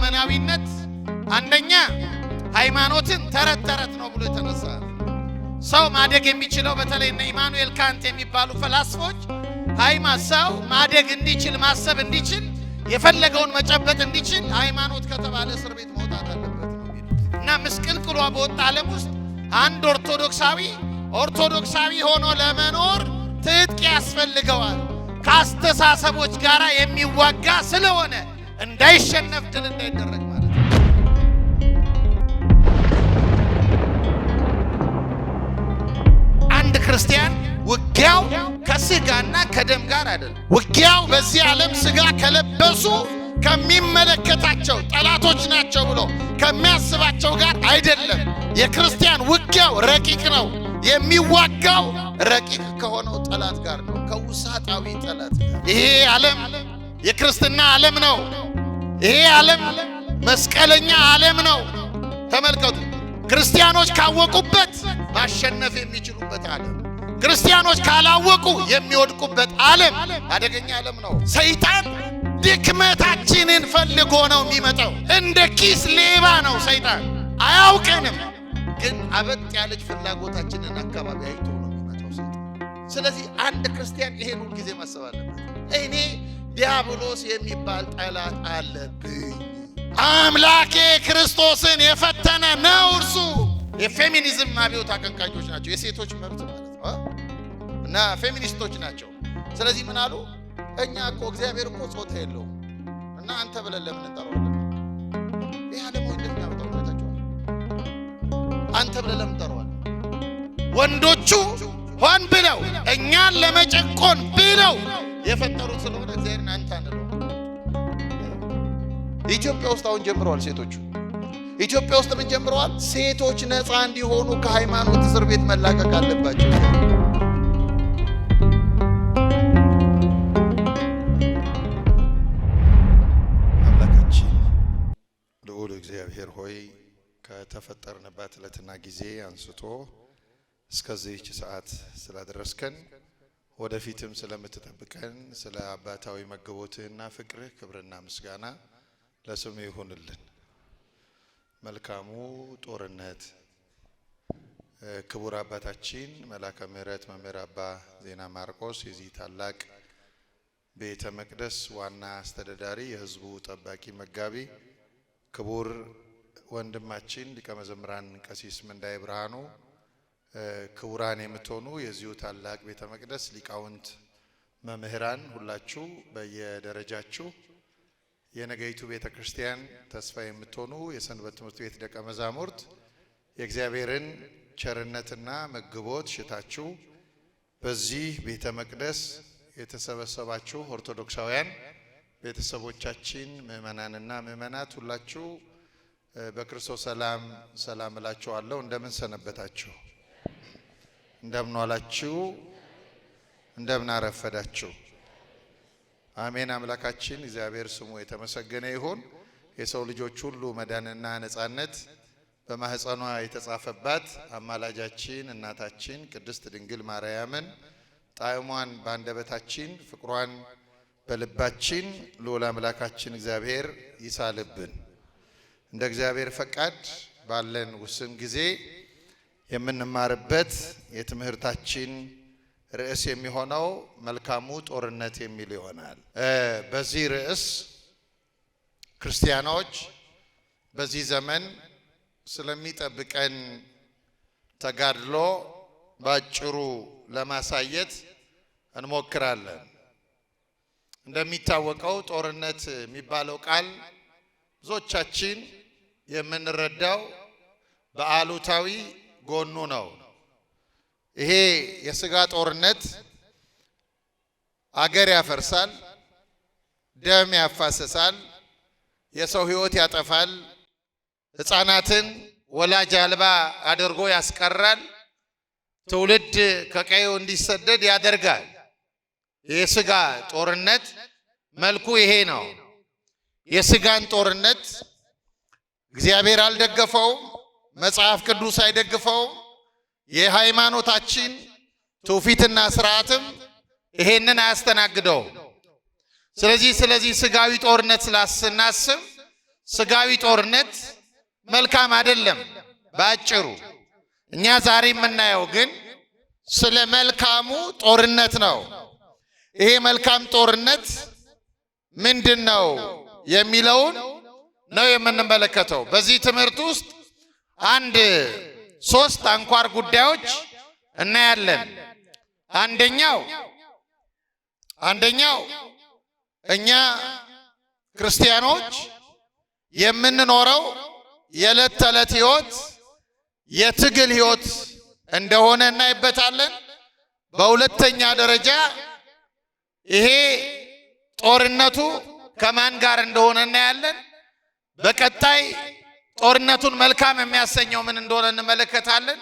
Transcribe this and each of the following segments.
ዘመናዊነት አንደኛ ሃይማኖትን ተረት ተረት ነው ብሎ የተነሳ ሰው ማደግ የሚችለው፣ በተለይ እነ ኢማኑኤል ካንት የሚባሉ ፈላስፎች፣ ሰው ማደግ እንዲችል፣ ማሰብ እንዲችል፣ የፈለገውን መጨበጥ እንዲችል ሃይማኖት ከተባለ እስር ቤት መውጣት አለበት ነው የሚሉት። እና ምስቅልቅሏ በወጣ ዓለም ውስጥ አንድ ኦርቶዶክሳዊ ኦርቶዶክሳዊ ሆኖ ለመኖር ትጥቅ ያስፈልገዋል። ከአስተሳሰቦች ጋር የሚዋጋ ስለሆነ እንዳይሸነፍ፣ ድል እንዳይደረግ ማለት ነው። አንድ ክርስቲያን ውጊያው ከስጋና ከደም ጋር አይደለም። ውጊያው በዚህ ዓለም ስጋ ከለበሱ፣ ከሚመለከታቸው፣ ጠላቶች ናቸው ብሎ ከሚያስባቸው ጋር አይደለም። የክርስቲያን ውጊያው ረቂቅ ነው። የሚዋጋው ረቂቅ ከሆነው ጠላት ጋር ነው፣ ከውሳጣዊ ጠላት ጋር። ይሄ ዓለም የክርስትና ዓለም ነው። ይሄ ዓለም መስቀለኛ ዓለም ነው። ተመልከቱ፣ ክርስቲያኖች ካወቁበት ማሸነፍ የሚችሉበት ዓለም፣ ክርስቲያኖች ካላወቁ የሚወድቁበት ዓለም አደገኛ ዓለም ነው። ሰይጣን ድክመታችንን ፈልጎ ነው የሚመጣው። እንደ ኪስ ሌባ ነው ሰይጣን። አያውቀንም፣ ግን አበጥ ያለች ፍላጎታችንን አካባቢ አይቶ ነው የሚመጣው ሰይጣን። ስለዚህ አንድ ክርስቲያን ይሄን ሁል ጊዜ ማሰብ አለበት። እኔ ዲያብሎስ የሚባል ጠላት አለብኝ። አምላኬ ክርስቶስን የፈተነ ነው እርሱ። የፌሚኒዝም አብዮት አቀንቃኞች ናቸው። የሴቶች መብት ማለት ነው እና ፌሚኒስቶች ናቸው። ስለዚህ ምን አሉ? እኛ እኮ እግዚአብሔር እኮ ጾታ የለውም እና አንተ ብለን ለምን እንጠራዋለን? ይህ ዓለማዊ እንዴት የሚያመጣው ነው? አይታችኋል። አንተ ብለን ለምን እንጠራዋለን? ወንዶቹ ሆን ብለው እኛን ለመጨቆን ብለው የፈጠሩት ስለሆነ እግዚአብሔርን አንተ አንለው። ኢትዮጵያ ውስጥ አሁን ጀምረዋል ሴቶቹ። ኢትዮጵያ ውስጥ ምን ጀምረዋል? ሴቶች ነፃ እንዲሆኑ ከሃይማኖት እስር ቤት መላቀቅ አለባቸው። አምላካችን ልዑል እግዚአብሔር ሆይ፣ ከተፈጠርንባት ዕለትና ጊዜ አንስቶ እስከዚህች ሰዓት ስላደረስከን፣ ወደፊትም ስለምትጠብቀን፣ ስለ አባታዊ መግቦትህና ፍቅርህ ክብርና ምስጋና ለስምህ ይሁንልን። መልካሙ ጦርነት፣ ክቡር አባታችን መላከ ምሕረት መምህር አባ ዜና ማርቆስ፣ የዚህ ታላቅ ቤተ መቅደስ ዋና አስተዳዳሪ፣ የሕዝቡ ጠባቂ መጋቢ፣ ክቡር ወንድማችን ሊቀ መዘምራን ቀሲስ ምንዳዬ ብርሃኑ፣ ክቡራን የምትሆኑ የዚሁ ታላቅ ቤተ መቅደስ ሊቃውንት መምህራን ሁላችሁ በየደረጃችሁ፣ የነገይቱ ቤተ ክርስቲያን ተስፋ የምትሆኑ የሰንበት ትምህርት ቤት ደቀ መዛሙርት፣ የእግዚአብሔርን ቸርነትና መግቦት ሽታችሁ በዚህ ቤተ መቅደስ የተሰበሰባችሁ ኦርቶዶክሳውያን ቤተሰቦቻችን፣ ምእመናንና ምእመናት ሁላችሁ በክርስቶስ ሰላም ሰላም እላችኋለሁ። እንደምን ሰነበታችሁ? እንደምን ዋላችሁ? እንደምን አረፈዳችሁ? አሜን። አምላካችን እግዚአብሔር ስሙ የተመሰገነ ይሁን። የሰው ልጆች ሁሉ መዳንና ነጻነት በማህፀኗ የተጻፈባት አማላጃችን እናታችን ቅድስት ድንግል ማርያምን ጣዕሟን በአንደበታችን፣ ፍቅሯን በልባችን ልዑል አምላካችን እግዚአብሔር ይሳልብን። እንደ እግዚአብሔር ፈቃድ ባለን ውስን ጊዜ የምንማርበት የትምህርታችን ርዕስ የሚሆነው መልካሙ ጦርነት የሚል ይሆናል። በዚህ ርዕስ ክርስቲያኖች በዚህ ዘመን ስለሚጠብቀን ተጋድሎ ባጭሩ ለማሳየት እንሞክራለን። እንደሚታወቀው ጦርነት የሚባለው ቃል ብዙዎቻችን የምንረዳው በአሉታዊ ጎኑ ነው። ይሄ የስጋ ጦርነት አገር ያፈርሳል፣ ደም ያፋሰሳል፣ የሰው ሕይወት ያጠፋል፣ ሕፃናትን ወላጅ አልባ አድርጎ ያስቀራል፣ ትውልድ ከቀዬው እንዲሰደድ ያደርጋል። የስጋ ጦርነት መልኩ ይሄ ነው። የስጋን ጦርነት እግዚአብሔር አልደገፈውም፣ መጽሐፍ ቅዱስ አይደግፈውም። የሃይማኖታችን ትውፊትና ስርዓትም ይሄንን አያስተናግደውም። ስለዚህ ስጋዊ ጦርነት ስናስብ ስጋዊ ጦርነት መልካም አይደለም። ባጭሩ እኛ ዛሬ የምናየው ግን ስለ መልካሙ ጦርነት ነው። ይሄ መልካም ጦርነት ምንድን ነው የሚለውን ነው የምንመለከተው። በዚህ ትምህርት ውስጥ አንድ ሶስት አንኳር ጉዳዮች እናያለን። አንደኛው እኛ ክርስቲያኖች የምንኖረው የዕለት ተዕለት ሕይወት የትግል ሕይወት እንደሆነ እናይበታለን። በሁለተኛ ደረጃ ይሄ ጦርነቱ ከማን ጋር እንደሆነ እናያለን። በቀጣይ ጦርነቱን መልካም የሚያሰኘው ምን እንደሆነ እንመለከታለን።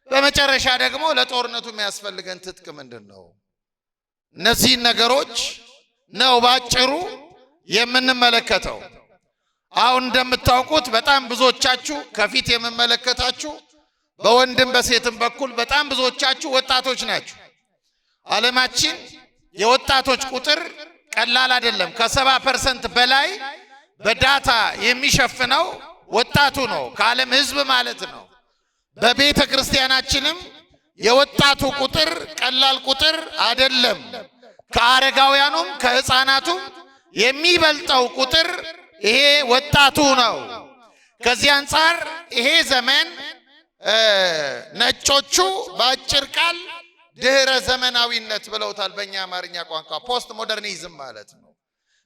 በመጨረሻ ደግሞ ለጦርነቱ የሚያስፈልገን ትጥቅ ምንድን ነው? እነዚህን ነገሮች ነው ባጭሩ የምንመለከተው። አሁን እንደምታውቁት በጣም ብዙዎቻችሁ ከፊት የምመለከታችሁ በወንድም በሴትም በኩል በጣም ብዙዎቻችሁ ወጣቶች ናችሁ። ዓለማችን የወጣቶች ቁጥር ቀላል አይደለም። ከ70% በላይ በ data የሚሸፍነው ወጣቱ ነው፣ ከዓለም ሕዝብ ማለት ነው። በቤተ ክርስቲያናችንም የወጣቱ ቁጥር ቀላል ቁጥር አይደለም። ከአረጋውያኑም ከሕፃናቱም የሚበልጠው ቁጥር ይሄ ወጣቱ ነው። ከዚህ አንጻር ይሄ ዘመን ነጮቹ በአጭር ቃል ድህረ ዘመናዊነት ብለውታል። በእኛ አማርኛ ቋንቋ post modernism ማለት ነው።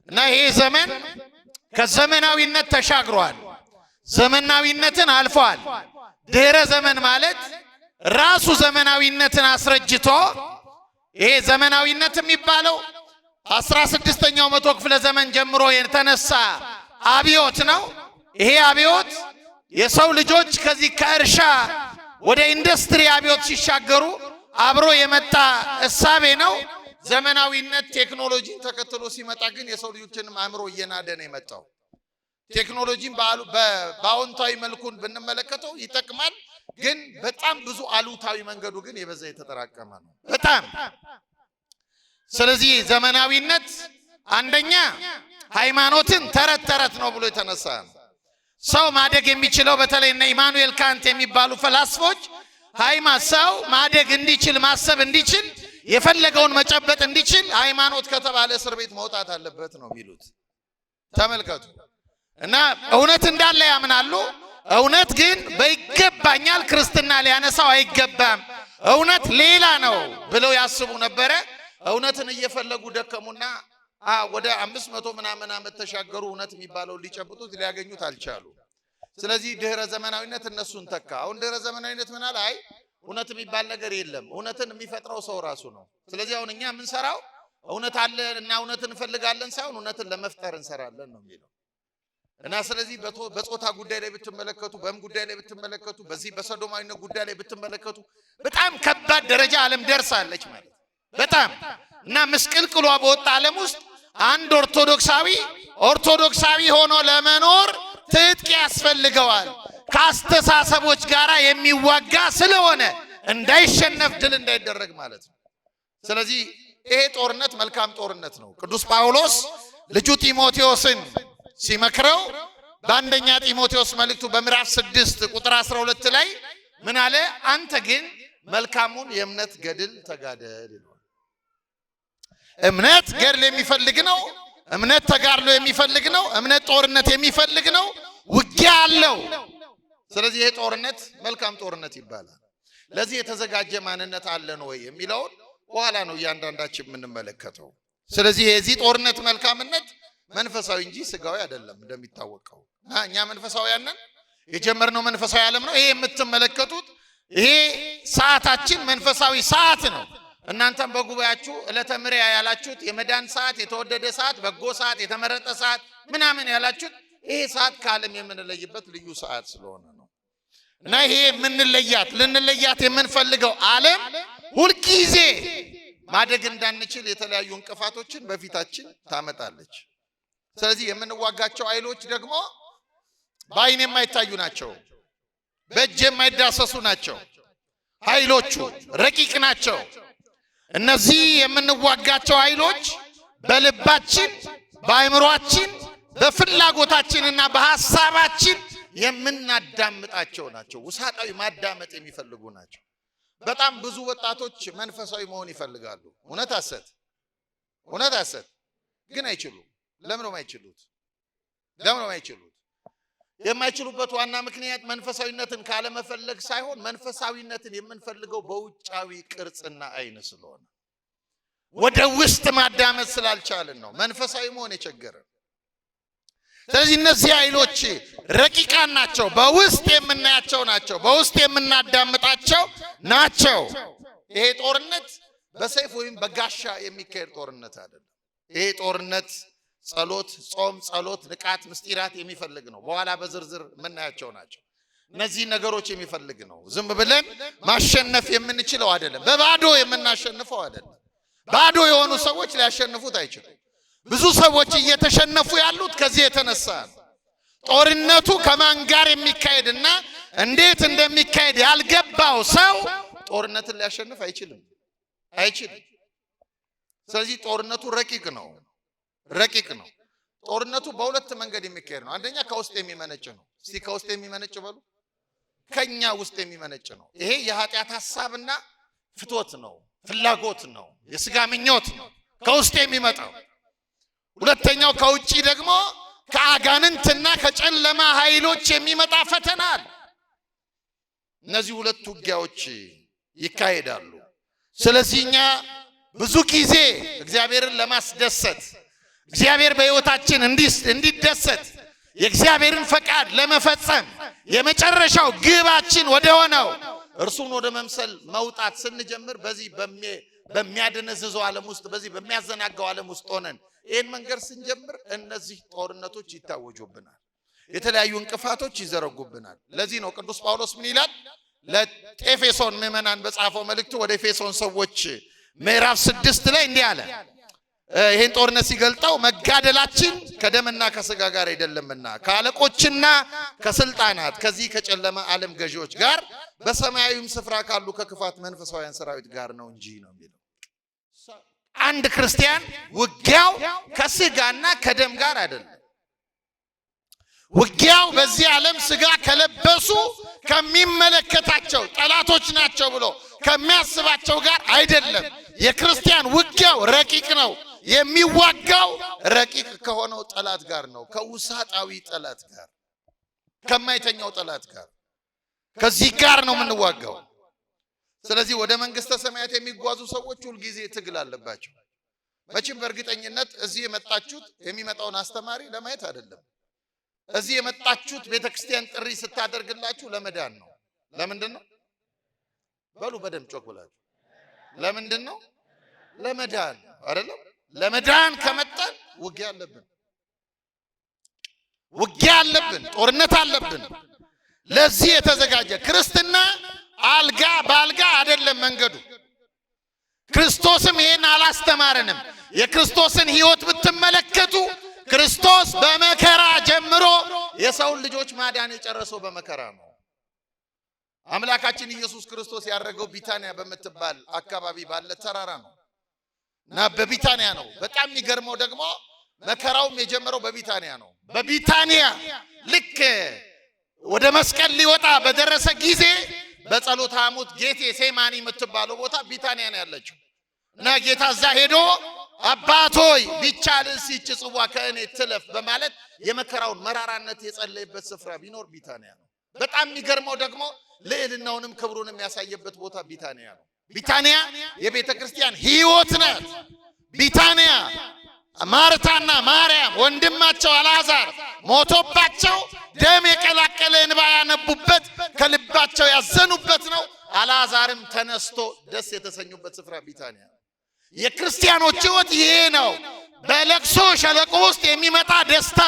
እና ይሄ ዘመን ከዘመናዊነት ተሻግሯል። ዘመናዊነትን አልፏል። ድህረ ዘመን ማለት ራሱ ዘመናዊነትን አስረጅቶ ይሄ ዘመናዊነት የሚባለው 16ኛው መቶ ክፍለ ዘመን ጀምሮ የተነሳ አብዮት ነው። ይሄ አብዮት የሰው ልጆች ከዚህ ከእርሻ ወደ ኢንዱስትሪ አብዮት ሲሻገሩ አብሮ የመጣ እሳቤ ነው። ዘመናዊነት ቴክኖሎጂን ተከትሎ ሲመጣ ግን የሰው ልጆችንም አእምሮ እየናደ ነው የመጣው። ቴክኖሎጂን በአዎንታዊ መልኩን ብንመለከተው ይጠቅማል፣ ግን በጣም ብዙ አሉታዊ መንገዱ ግን የበዛ የተጠራቀመ ነው በጣም። ስለዚህ ዘመናዊነት አንደኛ ሃይማኖትን ተረት ተረት ነው ብሎ የተነሳ ነው። ሰው ማደግ የሚችለው በተለይ እነ ኢማኑኤል ካንት የሚባሉ ፈላስፎች ሰው ማደግ እንዲችል፣ ማሰብ እንዲችል፣ የፈለገውን መጨበጥ እንዲችል ሃይማኖት ከተባለ እስር ቤት መውጣት አለበት ነው የሚሉት። ተመልከቱ። እና እውነት እንዳለ ያምናሉ። እውነት ግን በይገባኛል ክርስትና ሊያነሳው አይገባም፣ እውነት ሌላ ነው ብለው ያስቡ ነበረ። እውነትን እየፈለጉ ደከሙና ወደ 500 ምናምን ዓመት ተሻገሩ። እውነት የሚባለው ሊጨብጡት ሊያገኙት አልቻሉ። ስለዚህ ድህረ ዘመናዊነት እነሱን ተካ። አሁን ድህረ ዘመናዊነት ምን አለ? አይ እውነት የሚባል ነገር የለም፣ እውነትን የሚፈጥረው ሰው ራሱ ነው። ስለዚህ አሁን እኛ የምንሰራው እውነት አለ እና እውነትን እንፈልጋለን ሳይሆን እውነትን ለመፍጠር እንሰራለን ነው የሚለው። እና ስለዚህ በጾታ ጉዳይ ላይ ብትመለከቱ፣ በምን ጉዳይ ላይ ብትመለከቱ፣ በዚህ በሰዶማዊነት ጉዳይ ላይ ብትመለከቱ በጣም ከባድ ደረጃ ዓለም ደርሳለች ማለት በጣም። እና ምስቅልቅሏ በወጣ ዓለም ውስጥ አንድ ኦርቶዶክሳዊ ኦርቶዶክሳዊ ሆኖ ለመኖር ትጥቅ ያስፈልገዋል። ከአስተሳሰቦች ጋር የሚዋጋ ስለሆነ እንዳይሸነፍ፣ ድል እንዳይደረግ ማለት ነው። ስለዚህ ይሄ ጦርነት መልካም ጦርነት ነው። ቅዱስ ጳውሎስ ልጁ ጢሞቴዎስን ሲመክረው በአንደኛ ጢሞቴዎስ መልእክቱ በምዕራፍ 6 ቁጥር 12 ላይ ምን አለ? አንተ ግን መልካሙን የእምነት ገድል ተጋደል ይለዋል። እምነት ገድል የሚፈልግ ነው። እምነት ተጋድሎ የሚፈልግ ነው። እምነት ጦርነት የሚፈልግ ነው። ውጊያ አለው። ስለዚህ ይሄ ጦርነት መልካም ጦርነት ይባላል። ለዚህ የተዘጋጀ ማንነት አለን ወይ የሚለውን በኋላ ነው እያንዳንዳችን የምንመለከተው። ስለዚህ የዚህ ጦርነት መልካምነት መንፈሳዊ እንጂ ስጋዊ አይደለም እንደሚታወቀው። እና እኛ መንፈሳውያን ነን። የጀመርነው መንፈሳዊ ዓለም ነው። ይሄ የምትመለከቱት ይሄ ሰዓታችን መንፈሳዊ ሰዓት ነው። እናንተም በጉባኤያችሁ ዕለተ ምሪያ ያላችሁት የመዳን ሰዓት፣ የተወደደ ሰዓት፣ በጎ ሰዓት፣ የተመረጠ ሰዓት ምናምን ያላችሁት ይሄ ሰዓት ከዓለም የምንለይበት ልዩ ሰዓት ስለሆነ ነው። እና ይሄ የምንለያት ልንለያት የምንፈልገው ዓለም ሁልጊዜ ማደግ እንዳንችል የተለያዩ እንቅፋቶችን በፊታችን ታመጣለች። ስለዚህ የምንዋጋቸው ኃይሎች ደግሞ በአይን የማይታዩ ናቸው፣ በእጅ የማይዳሰሱ ናቸው። ኃይሎቹ ረቂቅ ናቸው። እነዚህ የምንዋጋቸው ኃይሎች በልባችን፣ በአእምሯችን፣ በፍላጎታችንና በሐሳባችን የምናዳምጣቸው ናቸው። ውሳጣዊ ማዳመጥ የሚፈልጉ ናቸው። በጣም ብዙ ወጣቶች መንፈሳዊ መሆን ይፈልጋሉ። እውነት ሐሰት? እውነት ሐሰት? ግን አይችሉም። ለምን ነው የማይችሉት? ለምን ነው የማይችሉት? የማይችሉበት ዋና ምክንያት መንፈሳዊነትን ካለመፈለግ ሳይሆን መንፈሳዊነትን የምንፈልገው በውጫዊ ቅርጽና አይን ስለሆነ ወደ ውስጥ ማዳመጥ ስላልቻልን ነው መንፈሳዊ መሆን የቸገረን። ስለዚህ እነዚህ ኃይሎች ረቂቃን ናቸው። በውስጥ የምናያቸው ናቸው። በውስጥ የምናዳምጣቸው ናቸው። ይሄ ጦርነት በሰይፍ ወይም በጋሻ የሚካሄድ ጦርነት አይደለም። ይሄ ጦርነት ጸሎት፣ ጾም፣ ጸሎት፣ ንቃት፣ ምስጢራት የሚፈልግ ነው። በኋላ በዝርዝር የምናያቸው ናቸው። እነዚህ ነገሮች የሚፈልግ ነው። ዝም ብለን ማሸነፍ የምንችለው አይደለም። በባዶ የምናሸንፈው አይደለም። ባዶ የሆኑ ሰዎች ሊያሸንፉት አይችሉም። ብዙ ሰዎች እየተሸነፉ ያሉት ከዚህ የተነሳ ነው። ጦርነቱ ከማን ጋር የሚካሄድና እንዴት እንደሚካሄድ ያልገባው ሰው ጦርነትን ሊያሸንፍ አይችልም አይችልም። ስለዚህ ጦርነቱ ረቂቅ ነው፣ ረቂቅ ነው። ጦርነቱ በሁለት መንገድ የሚካሄድ ነው። አንደኛ ከውስጥ የሚመነጭ ነው። እስቲ ከውስጥ የሚመነጭ በሉ። ከኛ ውስጥ የሚመነጭ ነው። ይሄ የኃጢአት ሐሳብና ፍትወት ነው፣ ፍላጎት ነው፣ የስጋ ምኞት ነው ከውስጥ የሚመጣው። ሁለተኛው ከውጪ ደግሞ ከአጋንንትና ከጨለማ ኃይሎች የሚመጣ ፈተና አለ። እነዚህ ሁለት ውጊያዎች ይካሄዳሉ። ስለዚህ እኛ ብዙ ጊዜ እግዚአብሔርን ለማስደሰት፣ እግዚአብሔር በሕይወታችን እንዲደሰት፣ የእግዚአብሔርን ፈቃድ ለመፈጸም የመጨረሻው ግባችን ወደ ሆነው እርሱን ወደ መምሰል መውጣት ስንጀምር በዚህ በሚያደነዝዘው ዓለም ውስጥ፣ በዚህ በሚያዘናጋው ዓለም ውስጥ ሆነን ይህን መንገድ ስንጀምር እነዚህ ጦርነቶች ይታወጁብናል። የተለያዩ እንቅፋቶች ይዘረጉብናል። ለዚህ ነው ቅዱስ ጳውሎስ ምን ይላል? ለኤፌሶን ምዕመናን በጻፈው መልእክቱ ወደ ኤፌሶን ሰዎች ምዕራፍ 6 ላይ እንዲህ አለ። ይህን ጦርነት ሲገልጠው መጋደላችን ከደምና ከስጋ ጋር አይደለምና ከአለቆችና ከስልጣናት ከዚህ ከጨለማ ዓለም ገዢዎች ጋር በሰማያዊም ስፍራ ካሉ ከክፋት መንፈሳውያን ሰራዊት ጋር ነው እንጂ ነው የሚለው። አንድ ክርስቲያን ውጊያው ከስጋና ከደም ጋር አይደለም። ውጊያው በዚህ ዓለም ስጋ ከለበሱ ከሚመለከታቸው ጠላቶች ናቸው ብሎ ከሚያስባቸው ጋር አይደለም። የክርስቲያን ውጊያው ረቂቅ ነው። የሚዋጋው ረቂቅ ከሆነው ጠላት ጋር ነው። ከውሳጣዊ ጠላት ጋር፣ ከማይተኛው ጠላት ጋር፣ ከዚህ ጋር ነው የምንዋጋው። ስለዚህ ወደ መንግስተ ሰማያት የሚጓዙ ሰዎች ሁልጊዜ ትግል አለባቸው። መቼም በእርግጠኝነት እዚህ የመጣችሁት የሚመጣውን አስተማሪ ለማየት አይደለም። እዚህ የመጣችሁት ቤተክርስቲያን ጥሪ ስታደርግላችሁ ለመዳን ነው። ለምንድን ነው? በሉ በደምብ ጮክ ብላችሁ። ለምንድን ነው? ለመዳን አይደለም። ለመዳን ከመጣን ውጊያ አለብን፣ ውጊያ አለብን፣ ጦርነት አለብን። ለዚህ የተዘጋጀ ክርስትና አልጋ በአልጋ አይደለም መንገዱ። ክርስቶስም ይሄን አላስተማረንም። የክርስቶስን ሕይወት ብትመለከቱ ክርስቶስ በመከራ ጀምሮ የሰውን ልጆች ማዳን የጨረሰው በመከራ ነው። አምላካችን ኢየሱስ ክርስቶስ ያረገው ቢታንያ በምትባል አካባቢ ባለ ተራራ ነው እና በቢታንያ ነው። በጣም የሚገርመው ደግሞ መከራውም የጀመረው በቢታንያ ነው። በቢታንያ ልክ ወደ መስቀል ሊወጣ በደረሰ ጊዜ በጸሎተ ሐሙስ ጌቴ ሴማኒ የምትባለው ቦታ ቢታንያ ነው ያለችው እና ጌታ እዛ ሄዶ አባት ሆይ ቢቻልስ ይህች ጽዋ ከእኔ ትለፍ በማለት የመከራውን መራራነት የጸለየበት ስፍራ ቢኖር ቢታንያ ነው። በጣም የሚገርመው ደግሞ ልዕልናውንም ክብሩንም ያሳየበት ቦታ ቢታንያ ነው። ቢታንያ የቤተ ክርስቲያን ሕይወት ናት። ቢታንያ ማርታና ማርያም ወንድማቸው አልዓዛር ሞቶባቸው ደም የቀላቀለ እንባ ያነቡበት ከልባቸው ያዘኑበት ነው። አልዓዛርም ተነስቶ ደስ የተሰኙበት ስፍራ ቢታንያ ነው። የክርስቲያኖች ሕይወት ይሄ ነው። በለቅሶ ሸለቆ ውስጥ የሚመጣ ደስታ፣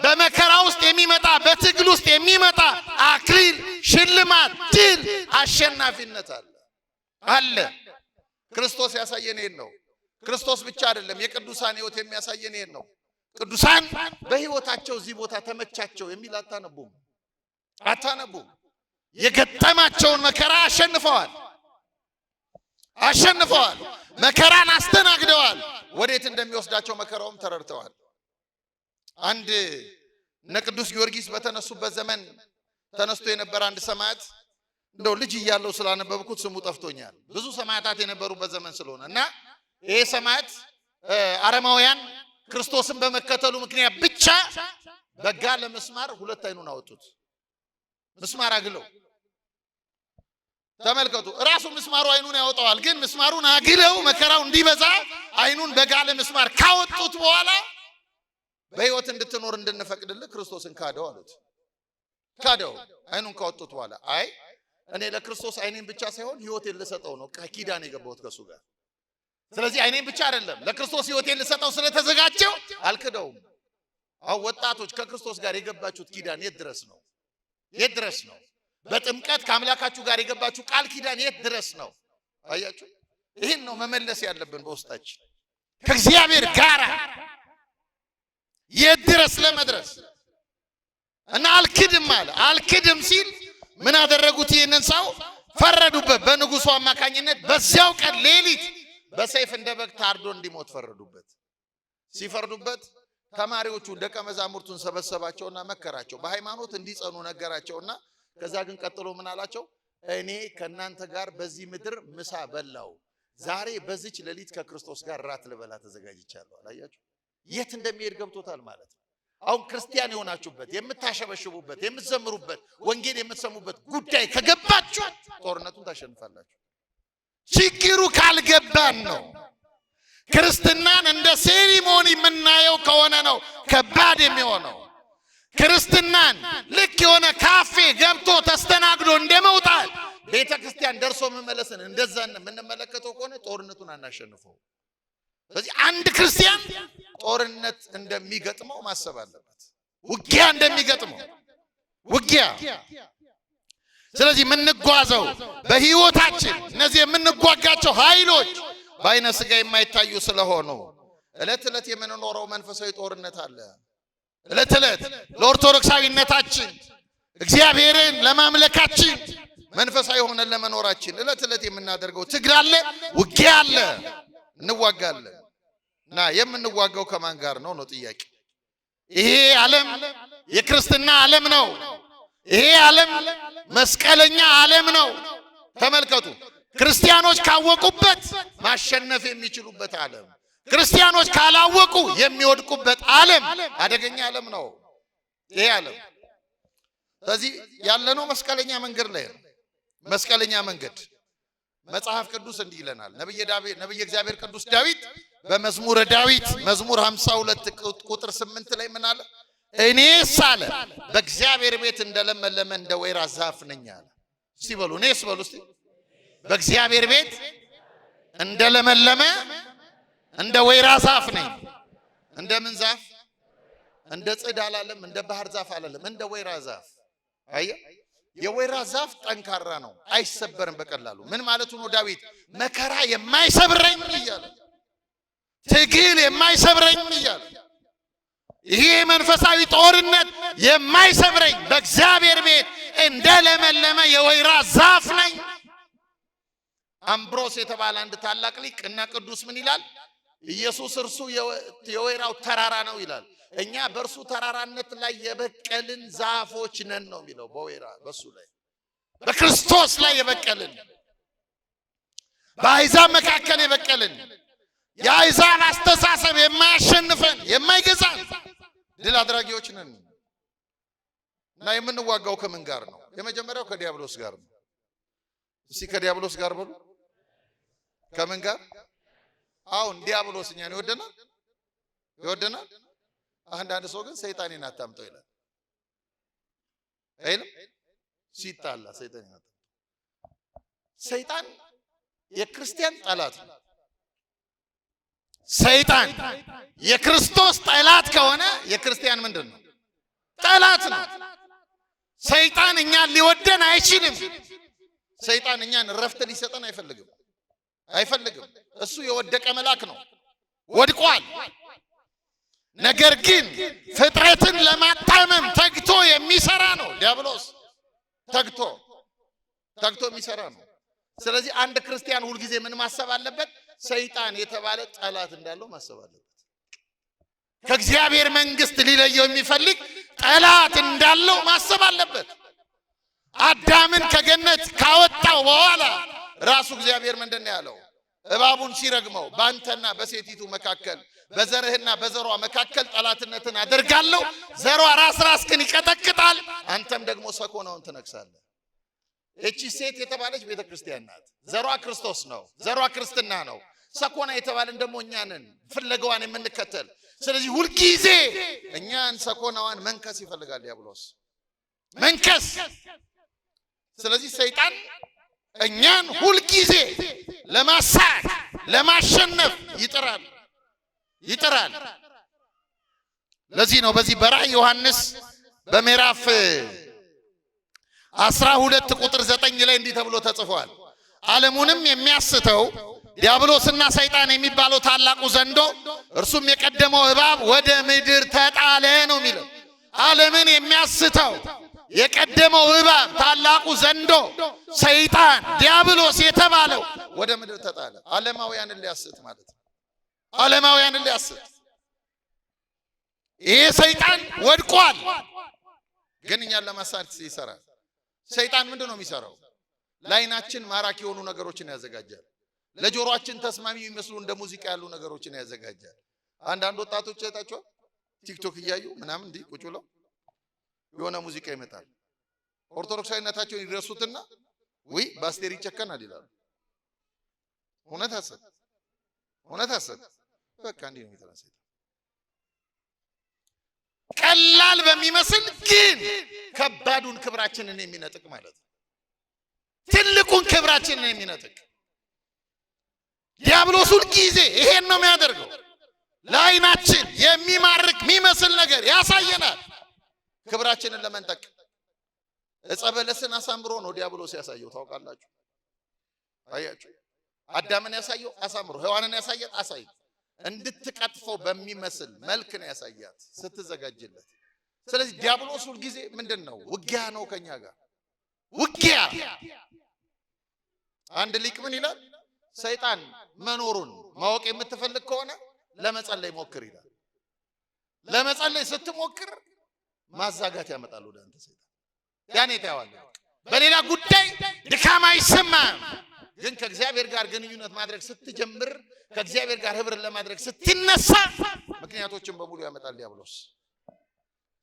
በመከራ ውስጥ የሚመጣ፣ በትግል ውስጥ የሚመጣ አክሊል፣ ሽልማት፣ ድል፣ አሸናፊነት አለ አለ። ክርስቶስ ያሳየን ይሄን ነው። ክርስቶስ ብቻ አይደለም፣ የቅዱሳን ሕይወት የሚያሳየን ይሄን ነው። ቅዱሳን በሕይወታቸው እዚህ ቦታ ተመቻቸው የሚል አታነቡም አታነቡም። የገጠማቸውን መከራ አሸንፈዋል አሸንፈዋል። መከራን አስተናግደዋል። ወዴት እንደሚወስዳቸው መከራውም ተረድተዋል። አንድ እነ ቅዱስ ጊዮርጊስ በተነሱበት ዘመን ተነስቶ የነበረ አንድ ሰማዕት፣ እንደው ልጅ እያለሁ ስላነበብኩት ስሙ ጠፍቶኛል። ብዙ ሰማዕታት የነበሩበት ዘመን ስለሆነ። እና ይሄ ሰማዕት አረማውያን ክርስቶስን በመከተሉ ምክንያት ብቻ በጋለ ምስማር ሁለት አይኑን አወጡት። ምስማር አግለው፣ ተመልከቱ። ራሱ ምስማሩ አይኑን ያወጣዋል። ግን ምስማሩን አግለው መከራው እንዲበዛ አይኑን በጋለ ምስማር ካወጡት በኋላ በሕይወት እንድትኖር እንድንፈቅድልህ ክርስቶስን ካደው አሉት። ካደው አይኑን ካወጡት በኋላ፣ አይ እኔ ለክርስቶስ አይኔን ብቻ ሳይሆን ሕይወቴን ልሰጠው ነው ኪዳን የገባሁት ከሱ ጋር። ስለዚህ አይኔን ብቻ አይደለም፣ ለክርስቶስ ሕይወቴን ልሰጠው ስለተዘጋጀው አልክደውም። አሁን ወጣቶች፣ ከክርስቶስ ጋር የገባችሁት ኪዳን የት ድረስ ነው? የት ድረስ ነው? በጥምቀት ከአምላካችሁ ጋር የገባችሁ ቃል ኪዳን የት ድረስ ነው? አያችሁ? ይህን ነው መመለስ ያለብን በውስጣችን፣ ከእግዚአብሔር ጋር የት ድረስ ለመድረስ። እና አልክድም አለ። አልክድም ሲል ምን አደረጉት? ይህንን ሰው ፈረዱበት። በንጉሱ አማካኝነት በዚያው ቀን ሌሊት በሰይፍ እንደ በግ ታርዶ እንዲሞት ፈረዱበት። ሲፈርዱበት ተማሪዎቹን፣ ደቀ መዛሙርቱን ሰበሰባቸውና መከራቸው። በሃይማኖት እንዲጸኑ ነገራቸውና ከዛ ግን ቀጥሎ ምን አላቸው? እኔ ከእናንተ ጋር በዚህ ምድር ምሳ በላው፣ ዛሬ በዚች ሌሊት ከክርስቶስ ጋር ራት ልበላ ተዘጋጅቻለሁ። አላያችሁ? የት እንደሚሄድ ገብቶታል ማለት ነው። አሁን ክርስቲያን የሆናችሁበት፣ የምታሸበሽቡበት፣ የምትዘምሩበት፣ ወንጌል የምትሰሙበት ጉዳይ ከገባችሁ ጦርነቱን ታሸንፋላችሁ። ችግሩ ካልገባን ነው። ክርስትናን እንደ ceremony የምናየው ከሆነ ነው ከባድ የሚሆነው። ክርስትናን ልክ የሆነ ካፌ ገብቶ ተስተናግዶ እንደ መውጣት፣ ቤተ ክርስቲያን ደርሶ መመለስን እንደዛ የምንመለከተው ከሆነ ጦርነቱን አናሸንፈው። ስለዚህ አንድ ክርስቲያን ጦርነት እንደሚገጥመው ማሰብ አለበት። ውጊያ እንደሚገጥመው፣ ውጊያ። ስለዚህ የምንጓዘው በህይወታችን እነዚህ የምንጓጋቸው ኃይሎች በአይነ ስጋ የማይታዩ ስለሆኑ ዕለት ዕለት የምንኖረው መንፈሳዊ ጦርነት አለ። ዕለት ዕለት ለኦርቶዶክሳዊነታችን፣ እግዚአብሔርን ለማምለካችን፣ መንፈሳዊ ሆነን ለመኖራችን ዕለት ዕለት የምናደርገው ትግል አለ፣ ውጊያ አለ፣ እንዋጋለን። እና የምንዋጋው ከማን ጋር ነው ነው ጥያቄ። ይሄ ዓለም የክርስትና ዓለም ነው። ይሄ ዓለም መስቀለኛ ዓለም ነው። ተመልከቱ፣ ክርስቲያኖች ካወቁበት ማሸነፍ የሚችሉበት ዓለም፣ ክርስቲያኖች ካላወቁ የሚወድቁበት ዓለም፣ አደገኛ ዓለም ነው ይሄ ዓለም። ስለዚህ ያለነው መስቀለኛ መንገድ ላይ ነው። መስቀለኛ መንገድ፣ መጽሐፍ ቅዱስ እንዲህ ይለናል። ነብየ እግዚአብሔር ቅዱስ ዳዊት በመዝሙረ ዳዊት መዝሙር 52 ቁጥር 8 ላይ ምን አለ? እኔስ አለ በእግዚአብሔር ቤት እንደለመለመ እንደ ወይራ ዛፍ ነኝ አለ። እስቲ በሉ፣ እኔስ በሉ እስቲ፣ በእግዚአብሔር ቤት እንደለመለመ እንደ ወይራ ዛፍ ነኝ። እንደ ምን ዛፍ? እንደ ጽድ አላለም፣ እንደ ባህር ዛፍ አላለም፣ እንደ ወይራ ዛፍ። አየ፣ የወይራ ዛፍ ጠንካራ ነው፣ አይሰበርም በቀላሉ። ምን ማለቱ ነው ዳዊት? መከራ የማይሰብረኝ እያለ፣ ትግል የማይሰብረኝ እያለ፣ ይሄ መንፈሳዊ ጦርነት የማይሰብረኝ በእግዚአብሔር ቤት እንደ ለመለመ የወይራ ዛፍ ነኝ። አምብሮስ የተባለ አንድ ታላቅ ሊቅ እና ቅዱስ ምን ይላል? ኢየሱስ እርሱ የወይራው ተራራ ነው ይላል። እኛ በእርሱ ተራራነት ላይ የበቀልን ዛፎች ነን ነው የሚለው። በወይራ በሱ ላይ፣ በክርስቶስ ላይ የበቀልን፣ በአሕዛብ መካከል የበቀልን፣ የአሕዛብ አስተሳሰብ የማያሸንፈን፣ የማይገዛን ድል አድራጊዎች ነን። እና የምንዋጋው ከምን ጋር ነው? የመጀመሪያው ከዲያብሎስ ጋር ነው። እስቲ ከዲያብሎስ ጋር በሉ። ከምን ጋር? አሁን ዲያብሎስ እኛን ይወደናል? ይወደናል? አንዳንድ ሰው ግን ሰይጣኔን አታምጠው ይላል። አይልም? ሲጣላ ሰይጣኔን አታምጠው። ሰይጣን የክርስቲያን ጠላት ነው። ሰይጣን የክርስቶስ ጠላት ከሆነ የክርስቲያን ምንድን ነው? ጠላት ነው። ሰይጣን እኛን ሊወደን አይችልም። ሰይጣን እኛን እረፍት ሊሰጠን አይፈልግም፣ አይፈልግም። እሱ የወደቀ መልአክ ነው፣ ወድቋል። ነገር ግን ፍጥረትን ለማጣመም ተግቶ የሚሰራ ነው ዲያብሎስ። ተግቶ ተግቶ የሚሰራ ነው። ስለዚህ አንድ ክርስቲያን ሁልጊዜ ምን ማሰብ አለበት? ሰይጣን የተባለ ጠላት እንዳለው ማሰብ አለበት። ከእግዚአብሔር መንግስት ሊለየው የሚፈልግ ጠላት እንዳለው ማሰብ አለበት። አዳምን ከገነት ካወጣው በኋላ ራሱ እግዚአብሔር ምንድን ነው ያለው? እባቡን ሲረግመው በአንተና በሴቲቱ መካከል በዘርህና በዘሯ መካከል ጠላትነትን አደርጋለሁ፣ ዘሯ ራስ ራስህን ይቀጠቅጣል፣ አንተም ደግሞ ሰኮናውን ትነክሳለህ። እቺ ሴት የተባለች ቤተ ክርስቲያን ናት። ዘሯ ክርስቶስ ነው። ዘሯ ክርስትና ነው። ሰኮና የተባለን ደግሞ እኛ ነን፣ ፍለጋዋን የምንከተል። ስለዚህ ሁልጊዜ እኛን ሰኮናዋን መንከስ ይፈልጋል ዲያብሎስ፣ መንከስ። ስለዚህ ሰይጣን እኛን ሁልጊዜ ለማሳት ለማሸነፍ ይጥራል ይጥራል። ለዚህ ነው በዚህ በራእይ ዮሐንስ በምዕራፍ 12 ቁጥር 9 ላይ እንዲህ ተብሎ ተጽፏል። ዓለሙንም የሚያስተው ዲያብሎስና ሰይጣን የሚባለው ታላቁ ዘንዶ እርሱም የቀደመው እባብ ወደ ምድር ተጣለ ነው የሚለው። ዓለምን የሚያስተው የቀደመው እባብ ታላቁ ዘንዶ ሰይጣን ዲያብሎስ የተባለው ወደ ምድር ተጣለ። ዓለማውያንን ሊያስት ማለት ነው። ዓለማውያንን ሊያስት ይሄ ሰይጣን ወድቋል፣ ግን እኛን ለማሳት ይሰራል። ሰይጣን ምንድን ነው የሚሰራው? ለዓይናችን ማራኪ የሆኑ ነገሮችን ያዘጋጃል። ለጆሮአችን ተስማሚ የሚመስሉ እንደ ሙዚቃ ያሉ ነገሮችን ያዘጋጃል። አንዳንድ ወጣቶች አይታችኋል? ቲክቶክ እያዩ ምናምን እንዲህ ቁጭ ብለው የሆነ ሙዚቃ ይመጣል። ኦርቶዶክሳዊነታቸውን ይረሱትና ውይ በአስቴር ይጨከናል ይላሉ። እውነት ሐሰት? እውነት ሐሰት? በቃ እንዲህ ነው የሚጠራ ሰይጣን። ቀላል በሚመስል ግን ከባዱን ክብራችንን የሚነጥቅ ማለት ነው። ትልቁን ክብራችንን የሚነጥቅ ዲያብሎስ ሁል ጊዜ ይሄን ነው የሚያደርገው። ለዓይናችን የሚማርክ የሚመስል ነገር ያሳየናል፣ ክብራችንን ለመንጠቅ። ዕፀ በለስን አሳምሮ ነው ዲያብሎስ ያሳየው። ታውቃላችሁ? አያችሁ? አዳምን ያሳየው አሳምሮ፣ ሔዋንን ያሳያት አሳይ እንድትቀጥፈው በሚመስል መልክ ነው ያሳያት ስትዘጋጅለት። ስለዚህ ዲያብሎስ ሁል ጊዜ ምንድን ነው? ውጊያ ነው ከኛ ጋር ውጊያ። አንድ ሊቅ ምን ይላል? ሰይጣን መኖሩን ማወቅ የምትፈልግ ከሆነ ለመጸለይ ሞክር ይላል። ለመጸለይ ስትሞክር ማዛጋት ያመጣል ወደ አንተ ሰይጣን። ያኔ ታየዋለህ። በሌላ ጉዳይ ድካም አይሰማም። ግን ከእግዚአብሔር ጋር ግንኙነት ማድረግ ስትጀምር፣ ከእግዚአብሔር ጋር ህብረት ለማድረግ ስትነሳ ምክንያቶችን በሙሉ ያመጣል ዲያብሎስ።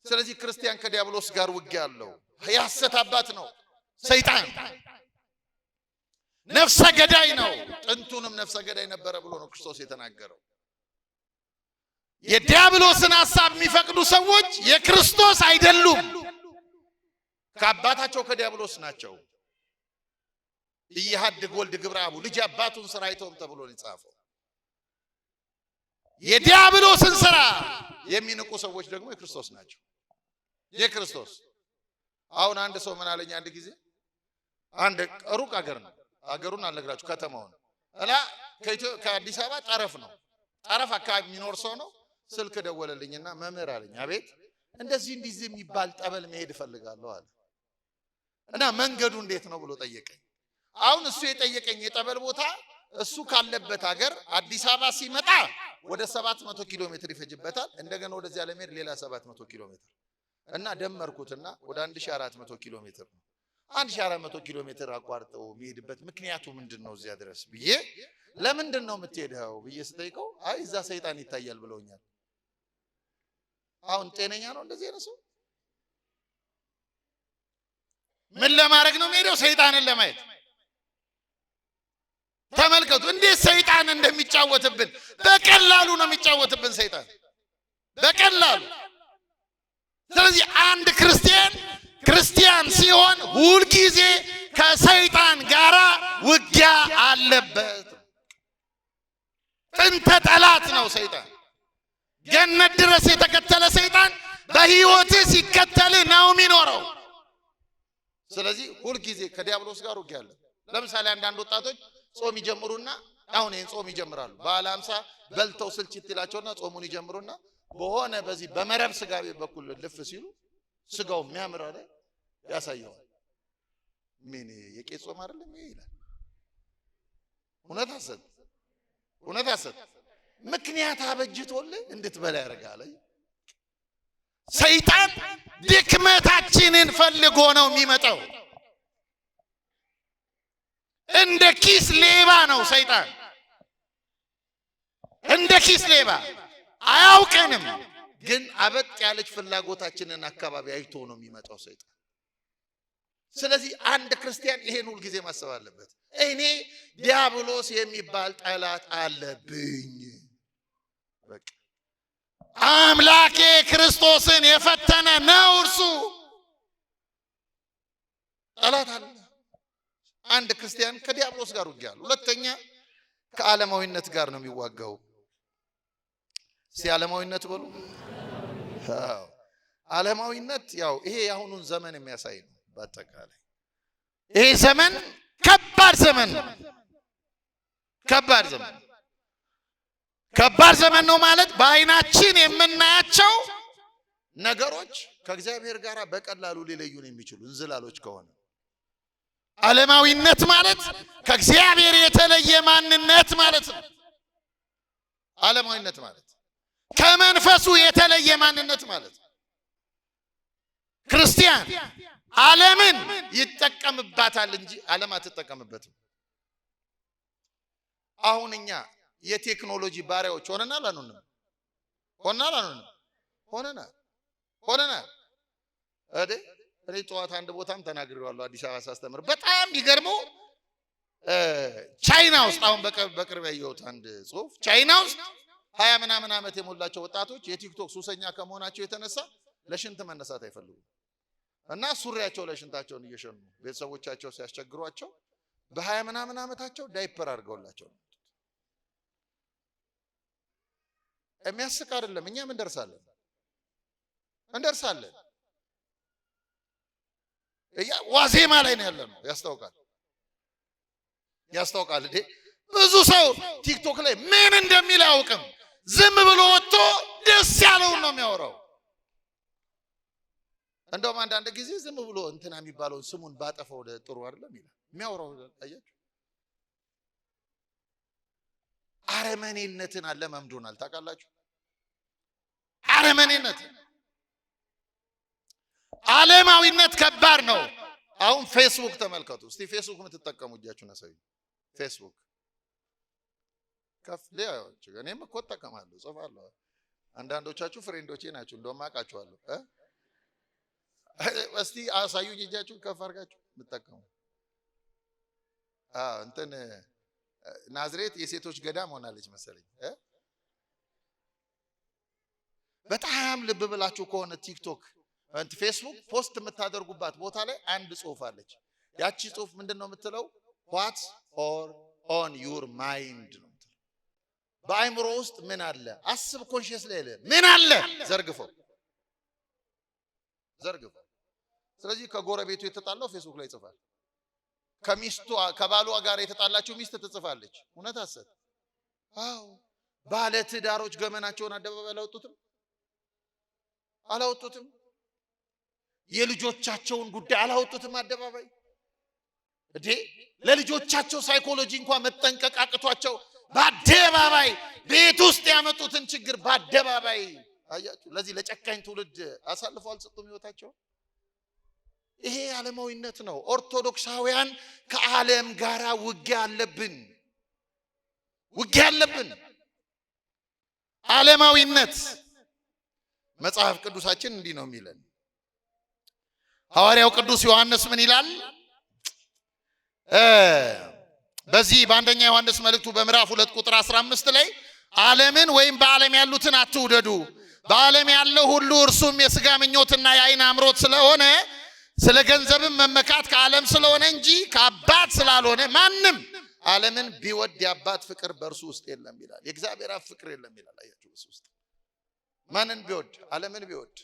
ስለዚህ ክርስቲያን ከዲያብሎስ ጋር ውጊያ አለው። የሐሰት አባት ነው ሰይጣን፣ ነፍሰ ገዳይ ነው። ጥንቱንም ነፍሰ ገዳይ ነበረ ብሎ ነው ክርስቶስ የተናገረው። የዲያብሎስን ሐሳብ የሚፈቅዱ ሰዎች የክርስቶስ አይደሉም፣ ከአባታቸው ከዲያብሎስ ናቸው። ኢየኀድግ ወልድ ግብረ አቡ፣ ልጅ አባቱን ስራ አይተውም ተብሎ ነው የጻፈው። የዲያብሎስን ስራ የሚንቁ ሰዎች ደግሞ የክርስቶስ ናቸው። የክርስቶስ። አሁን አንድ ሰው ምን አለኝ አንድ ጊዜ፣ አንድ ሩቅ አገር ነው፣ አገሩን አልነግራችሁ ከተማውን እና ከአዲስ አበባ ጠረፍ ነው፣ ጠረፍ አካባቢ የሚኖር ሰው ነው። ስልክ ደወለልኝና መምህር አለኝ። አቤት። እንደዚህ እንዲህ የሚባል ጠበል መሄድ እፈልጋለሁ አለ እና መንገዱ እንዴት ነው ብሎ ጠየቀኝ። አሁን እሱ የጠየቀኝ የጠበል ቦታ እሱ ካለበት ሀገር አዲስ አበባ ሲመጣ ወደ 700 ኪሎ ሜትር ይፈጅበታል። እንደገና ወደዚያ ለመሄድ ሌላ 700 ኪሎ ሜትር እና ደመርኩትና ወደ 1400 ኪሎ ሜትር ነው። 1400 ኪሎ ሜትር አቋርጠው የሚሄድበት ምክንያቱ ምንድን ነው እዚያ ድረስ ብዬ፣ ለምንድን ነው የምትሄደው ብዬ ስጠይቀው አይ እዛ ሰይጣን ይታያል ብለውኛል። አሁን ጤነኛ ነው እንደዚህ አይነት ሰው? ምን ለማድረግ ነው የሚሄደው? ሰይጣንን ለማየት። ተመልከቱ እንዴት ሰይጣን እንደሚጫወትብን። በቀላሉ ነው የሚጫወትብን ሰይጣን በቀላሉ። ስለዚህ አንድ ክርስቲያን ክርስቲያን ሲሆን ሁልጊዜ ከሰይጣን ጋራ ውጊያ አለበት። ጥንተ ጠላት ነው ሰይጣን። ገነት ድረስ የተከተለ ሰይጣን በሕይወት ሲከተል ነው የሚኖረው። ስለዚህ ሁልጊዜ ከዲያብሎስ ጋር ውጊያ አለ። ለምሳሌ አንዳንድ ወጣቶች ጾም ይጀምሩና አሁን ይሄን ጾም ይጀምራሉ። በዓለ ሃምሳ በልተው ስልችት ይላቸውና ጾሙን ይጀምሩና በሆነ በዚህ በመረብ ስጋ ቤት በኩል ልፍ ሲሉ ስጋው የሚያምር አለ ያሳየዋል። ምን የቄስ ጾም አይደለም ይሄ ይላል። እውነት ሐሰት? እውነት ሐሰት? ምክንያት አበጅቶልህ እንድትበላ ያደርጋል። ሰይጣን ድክመታችንን ፈልጎ ነው የሚመጣው። እንደ ኪስ ሌባ ነው ሰይጣን፣ እንደ ኪስ ሌባ አያውቀንም፣ ግን አበጥ ያለች ፍላጎታችንን አካባቢ አይቶ ነው የሚመጣው ሰይጣን። ስለዚህ አንድ ክርስቲያን ይሄን ሁል ጊዜ ማሰብ አለበት። እኔ ዲያብሎስ የሚባል ጠላት አለብኝ። በቃ አምላኬ ክርስቶስን የፈተነ ነው እርሱ። ጠላት አለ። አንድ ክርስቲያን ከዲያብሎስ ጋር ውጊያ አለ። ሁለተኛ ከዓለማዊነት ጋር ነው የሚዋጋው። እስቲ ዓለማዊነት በሉ። አዎ ዓለማዊነት ያው ይሄ የአሁኑን ዘመን የሚያሳይ ነው። በአጠቃላይ ይሄ ዘመን ከባድ ዘመን ነው። ከባድ ዘመን ከባድ ዘመን ነው ማለት በዓይናችን የምናያቸው ነገሮች ከእግዚአብሔር ጋር በቀላሉ ሊለዩን የሚችሉ እንዝላሎች ከሆነ ዓለማዊነት ማለት ከእግዚአብሔር የተለየ ማንነት ማለት ነው። ዓለማዊነት ማለት ከመንፈሱ የተለየ ማንነት ማለት ነው። ክርስቲያን ዓለምን ይጠቀምባታል እንጂ ዓለም አትጠቀምበትም። አሁን እኛ የቴክኖሎጂ ባሪያዎች ሆነናል አልሆንም? ሆነናል አልሆንም? ሆነናል ሆነናል። እዴ እኔ ጠዋት አንድ ቦታም ተናግሬዋለሁ፣ አዲስ አበባ ሳስተምር በጣም ቢገርመው ቻይና ውስጥ አሁን በቅርብ ያየሁት አንድ ጽሁፍ ቻይና ውስጥ 20 ምናምን ዓመት የሞላቸው ወጣቶች የቲክቶክ ሱሰኛ ከመሆናቸው የተነሳ ለሽንት መነሳት አይፈልጉም እና ሱሪያቸው ላይ ሽንታቸውን እየሸኑ ቤተሰቦቻቸው ሲያስቸግሯቸው በ20 ምናምን ዓመታቸው ዳይፐር አድርገውላቸው ነው። የሚያስቅ አይደለም። እኛም እንደርሳለን እንደርሳለን። ዋዜማ ላይ ነው ያለነው። ያስታውቃል ያስታውቃል። እንዴ ብዙ ሰው ቲክቶክ ላይ ምን እንደሚል አያውቅም። ዝም ብሎ ወጥቶ ደስ ያለውን ነው የሚያወራው። እንደውም አንዳንድ ጊዜ ዝም ብሎ እንትና የሚባለውን ስሙን ባጠፈው ጥሩ አይደለም ይላል የሚያወራው። አያችሁ፣ አረመኔነትን አለማምዶናል። ታውቃላችሁ፣ አረመኔነት ዓለማዊነት ከባድ ነው። አሁን ፌስቡክ ተመልከቱ እስቲ። ፌስቡክ የምትጠቀሙ እጃችሁን አሳዩ። ፌስቡክ ከፍ እኔም እኮ እጠቀማለሁ፣ ጽፋለሁ። አንዳንዶቻችሁ friend ኦቼ ናችሁ፣ እንደውም አውቃችኋለሁ። እስቲ አሳዩኝ እጃችሁን ከፍ አድርጋችሁ የምትጠቀሙ። እንትን ናዝሬት የሴቶች ገዳም ሆናለች መሰለኝ። በጣም ልብ ብላችሁ ከሆነ ቲክቶክ ፌስቡክ post የምታደርጉባት ቦታ ላይ አንድ ጽሁፍ አለች። ያቺ ጽሁፍ ምንድን ነው የምትለው? What's or on your mind ነው የምትለው። በአይምሮ ውስጥ ምን አለ? አስብ። Conscious ላይ ምን አለ? ዘርግፈው ዘርግፈው። ስለዚህ ከጎረቤቱ የተጣላው ፌስቡክ ላይ ይጽፋል። ከሚስቱ ከባሏ ጋር የተጣላችው ሚስት ትጽፋለች። እውነት ሐሰት? አዎ። ባለ ትዳሮች ገመናቸውን አደባባይ አላወጡትም አላወጡትም። የልጆቻቸውን ጉዳይ አላወጡትም አደባባይ። እንዴ ለልጆቻቸው ሳይኮሎጂ እንኳን መጠንቀቅ አቅቷቸው በአደባባይ ቤት ውስጥ ያመጡትን ችግር በአደባባይ አያችሁ። ለዚህ ለጨካኝ ትውልድ አሳልፈው አልሰጡም ሕይወታቸው። ይሄ ዓለማዊነት ነው። ኦርቶዶክሳውያን ከዓለም ጋር ውጊያ አለብን፣ ውጊያ አለብን። ዓለማዊነት መጽሐፍ ቅዱሳችን እንዲህ ነው የሚለን። ሐዋርያው ቅዱስ ዮሐንስ ምን ይላል? በዚህ በአንደኛ ዮሐንስ መልእክቱ በምዕራፍ 2 ቁጥር 15 ላይ ዓለምን ወይም በዓለም ያሉትን አትውደዱ፣ በዓለም ያለው ሁሉ እርሱም የሥጋ ምኞትና የዓይን አምሮት ስለሆነ ስለ ገንዘብም መመካት ከዓለም ስለሆነ እንጂ ከአባት ስላልሆነ ማንም ዓለምን ቢወድ የአባት ፍቅር በእርሱ ውስጥ የለም ይላል። የእግዚአብሔር አብ ፍቅር የለም ይላል። አያችሁ፣ እሱ ውስጥ ማንን ቢወድ? ዓለምን ቢወድ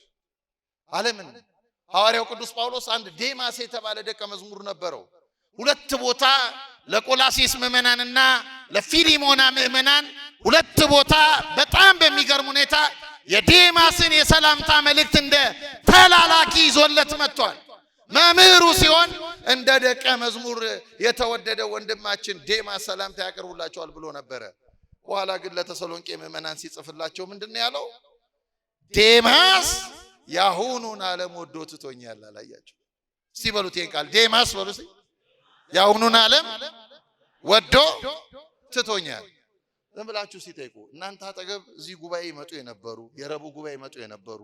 ዓለምን። ሐዋርያው ቅዱስ ጳውሎስ አንድ ዴማስ የተባለ ደቀ መዝሙር ነበረው። ሁለት ቦታ ለቆላሲስ ምዕመናንና ለፊሊሞና ምዕመናን ሁለት ቦታ በጣም በሚገርም ሁኔታ የዴማስን የሰላምታ መልእክት እንደ ተላላኪ ይዞለት መጥቷል። መምህሩ ሲሆን እንደ ደቀ መዝሙር የተወደደ ወንድማችን ዴማስ ሰላምታ ያቀርቡላቸዋል ብሎ ነበረ። በኋላ ግን ለተሰሎንቄ ምዕመናን ሲጽፍላቸው ምንድን ነው ያለው? ዴማስ የአሁኑን ዓለም ወዶ ትቶኛል። አላያቸው? እስቲ በሉት ይሄን ቃል ዴማስ በሉ እስቲ። የአሁኑን ዓለም ወዶ ትቶኛል። ዝም ብላችሁ ሲጠይቁ እናንተ አጠገብ እዚህ ጉባኤ ይመጡ የነበሩ፣ የረቡዕ ጉባኤ ይመጡ የነበሩ፣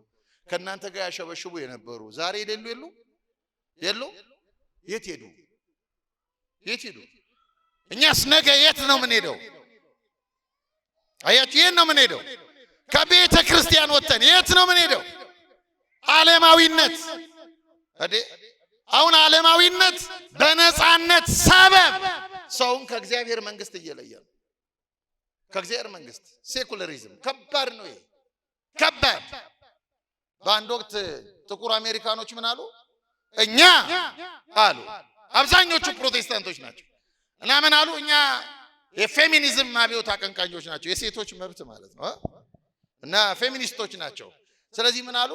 ከእናንተ ጋር ያሸበሽቡ የነበሩ ዛሬ የሌሉ የሉ የሉ? የት ሄዱ? የት ሄዱ? እኛስ ነገ የት ነው የምንሄደው? አያችሁ፣ የት ነው የምንሄደው? ከቤተ ክርስቲያን ወጥተን የት ነው የምንሄደው? ዓለማዊነት እንዴ! አሁን ዓለማዊነት በነፃነት ሰበብ ሰውን ከእግዚአብሔር መንግስት እየለየ ነው። ከእግዚአብሔር መንግስት secularism ከባድ ነው። ይሄ ከባድ። በአንድ ወቅት ጥቁር አሜሪካኖች ምን አሉ? እኛ አሉ፣ አብዛኞቹ ፕሮቴስታንቶች ናቸው። እና ምን አሉ? እኛ የፌሚኒዝም አብዮት አቀንቃኞች ናቸው፣ የሴቶች መብት ማለት ነው፣ እና ፌሚኒስቶች ናቸው። ስለዚህ ምን አሉ?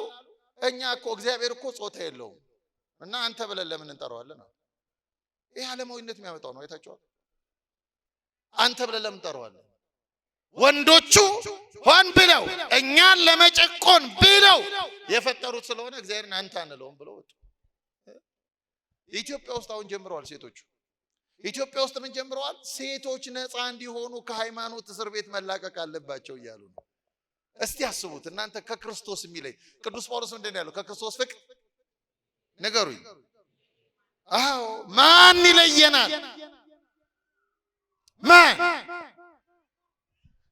እኛ እኮ እግዚአብሔር እኮ ጾታ የለውም እና አንተ ብለን ለምን እንጠራዋለን? ይሄ ዓለማዊነት የሚያመጣው ነው። አይታችኋል። አንተ ብለን ለምን እንጠራዋለን? ወንዶቹ ሆን ብለው እኛን ለመጨቆን ብለው የፈጠሩት ስለሆነ እግዚአብሔርን አንተ አንለውም ብለው ወጡ። ኢትዮጵያ ውስጥ አሁን ጀምረዋል ሴቶቹ። ኢትዮጵያ ውስጥ ምን ጀምረዋል? ሴቶች ነፃ እንዲሆኑ ከሃይማኖት እስር ቤት መላቀቅ አለባቸው እያሉ ነው። እስቲ አስቡት እናንተ፣ ከክርስቶስ የሚለይ ቅዱስ ጳውሎስ ምንድን ነው ያለው? ከክርስቶስ ፍቅር ንገሩኝ። አዎ ማን ይለየናል? ማን?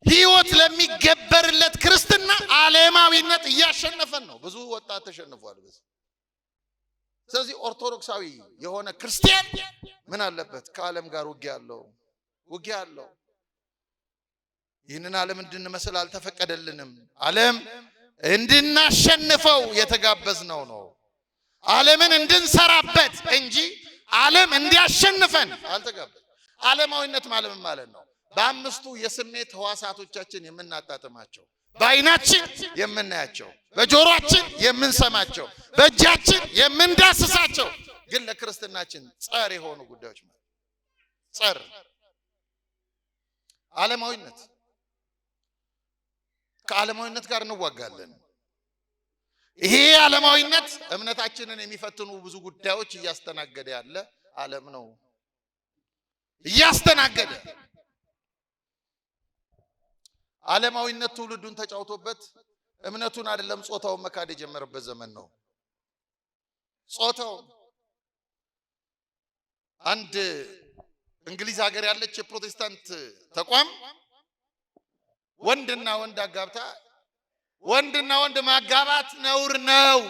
ህይወት ለሚገበርለት ክርስትና ዓለማዊነት እያሸነፈን ነው። ብዙ ወጣት ተሸንፏል በዚህ። ስለዚህ ኦርቶዶክሳዊ የሆነ ክርስቲያን ምን አለበት? ከዓለም ጋር ውጊያ አለው፣ ውጊያ አለው። ይህንን ዓለም እንድንመስል አልተፈቀደልንም። ዓለም እንድናሸንፈው የተጋበዝነው ነው። ዓለምን እንድንሰራበት እንጂ ዓለም እንዲያሸንፈን አልተጋበዝንም። ዓለማዊነት ማለት ምን ማለት ነው? በአምስቱ የስሜት ህዋሳቶቻችን የምናጣጥማቸው፣ በአይናችን የምናያቸው፣ በጆሮአችን የምንሰማቸው፣ በእጃችን የምንዳስሳቸው ግን ለክርስትናችን ጸር የሆኑ ጉዳዮች ማለት ጸር ዓለማዊነት። ከዓለማዊነት ጋር እንዋጋለን። ይሄ ዓለማዊነት እምነታችንን የሚፈትኑ ብዙ ጉዳዮች እያስተናገደ ያለ ዓለም ነው። እያስተናገደ ዓለማዊነት ትውልዱን ተጫውቶበት እምነቱን አይደለም ጾታውን መካድ የጀመረበት ዘመን ነው። ጾታው አንድ እንግሊዝ ሀገር ያለች የፕሮቴስታንት ተቋም ወንድና ወንድ አጋብታ ወንድና ወንድ ማጋባት ነውር ነው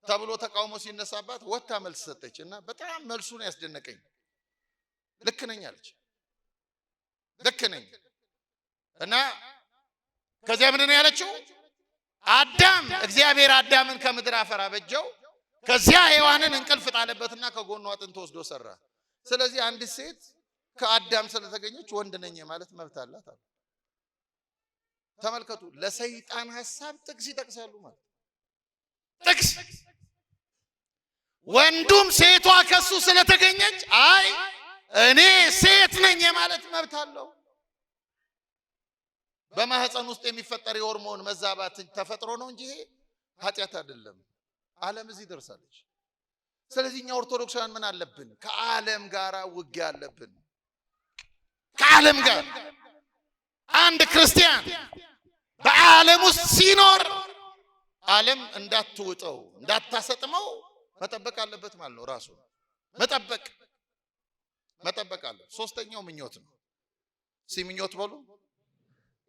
ተብሎ ተቃውሞ ሲነሳባት ወጥታ መልስ ሰጠች እና በጣም መልሱን ያስደነቀኝ። ልክ ነኝ አለች። ልክ ነኝ። እና ከዚያ ምንድን ነው ያለችው? አዳም እግዚአብሔር አዳምን ከምድር አፈር አበጀው፣ ከዚያ ሔዋንን እንቅልፍ ጣለበትና ከጎኗ አጥንት ወስዶ ሰራ። ስለዚህ አንዲት ሴት ከአዳም ስለተገኘች ወንድ ነኝ ማለት መብት አላት አሉ። ተመልከቱ፣ ለሰይጣን ሐሳብ ጥቅስ ይጠቅሳሉ ማለት ጥቅስ። ወንዱም ሴቷ ከሱ ስለተገኘች አይ እኔ ሴት ነኝ የማለት መብት አለው። በማህፀን ውስጥ የሚፈጠር የሆርሞን መዛባት ተፈጥሮ ነው እንጂ ይሄ ኃጢአት አይደለም። ዓለም እዚህ ደርሳለች። ስለዚህ እኛ ኦርቶዶክሳውያን ምን አለብን? ከዓለም ጋር ውጊያ አለብን። ከዓለም ጋር አንድ ክርስቲያን በዓለም ውስጥ ሲኖር ዓለም እንዳትውጠው እንዳታሰጥመው መጠበቅ አለበት ማለት ነው። ራሱ መጠበቅ መጠበቅ አለ። ሶስተኛው ምኞት ነው። እስኪ ምኞት በሉ።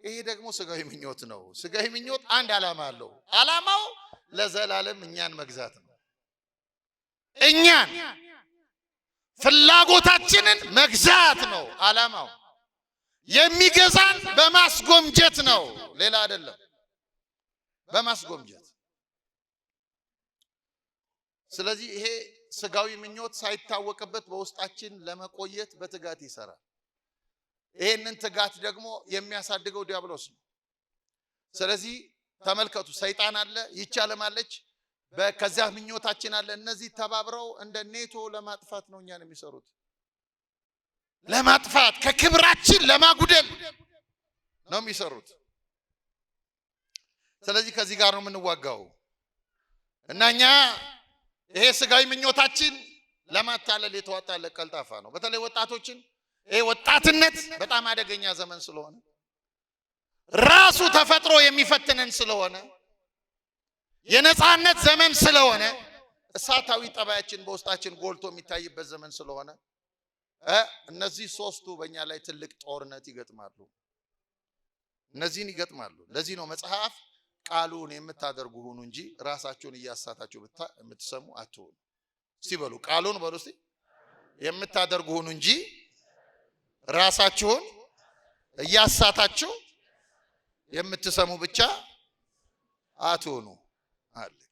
ይሄ ደግሞ ስጋዊ ምኞት ነው። ስጋዊ ምኞት አንድ ዓላማ አለው። ዓላማው ለዘላለም እኛን መግዛት ነው። እኛን ፍላጎታችንን መግዛት ነው ዓላማው። የሚገዛን በማስጎምጀት ነው፣ ሌላ አይደለም። በማስጎምጀት። ስለዚህ ይሄ ስጋዊ ምኞት ሳይታወቅበት በውስጣችን ለመቆየት በትጋት ይሰራል። ይሄንን ትጋት ደግሞ የሚያሳድገው ዲያብሎስ ነው። ስለዚህ ተመልከቱ፣ ሰይጣን አለ፣ ይህች ዓለም አለች፣ ከዚያ ምኞታችን አለ። እነዚህ ተባብረው እንደ ኔቶ ለማጥፋት ነው እኛን የሚሰሩት፣ ለማጥፋት ከክብራችን ለማጉደል። ነው የሚሰሩት። ስለዚህ ከዚህ ጋር ነው የምንዋጋው እና እኛ ይሄ ስጋዊ ምኞታችን ለማታለል የተዋጣለት ቀልጣፋ ነው። በተለይ ወጣቶችን፣ ይሄ ወጣትነት በጣም አደገኛ ዘመን ስለሆነ፣ ራሱ ተፈጥሮ የሚፈትነን ስለሆነ፣ የነፃነት ዘመን ስለሆነ፣ እሳታዊ ጠባያችን በውስጣችን ጎልቶ የሚታይበት ዘመን ስለሆነ እነዚህ ሶስቱ በእኛ ላይ ትልቅ ጦርነት ይገጥማሉ። እነዚህን ይገጥማሉ። ለዚህ ነው መጽሐፍ ቃሉን የምታደርጉ ሁኑ እንጂ ራሳችሁን እያሳታችሁ የምትሰሙ አትሁኑ። እስቲ በሉ፣ ቃሉን በሉ እስቲ፣ የምታደርጉ ሁኑ እንጂ ራሳችሁን እያሳታችሁ የምትሰሙ ብቻ አትሁኑ። አለቅ።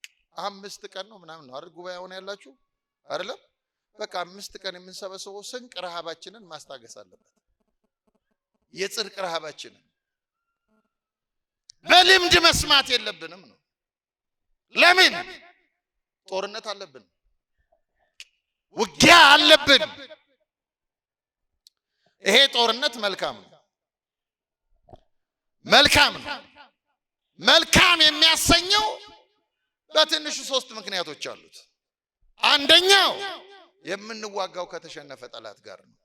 5 ቀን ነው ምናምን ነው አይደል? ጉባኤ አሁን ያላችሁ አይደለም? በቃ 5 ቀን የምንሰበስበው ስንቅ ረሃባችንን ማስታገስ አለበት። የጽድቅ ረሃባችንን በልምድ መስማት የለብንም ነው። ለምን? ጦርነት አለብን፣ ውጊያ አለብን። ይሄ ጦርነት መልካም ነው፣ መልካም ነው። መልካም የሚያሰኘው በትንሹ ሶስት ምክንያቶች አሉት። አንደኛው የምንዋጋው ከተሸነፈ ጠላት ጋር ነው።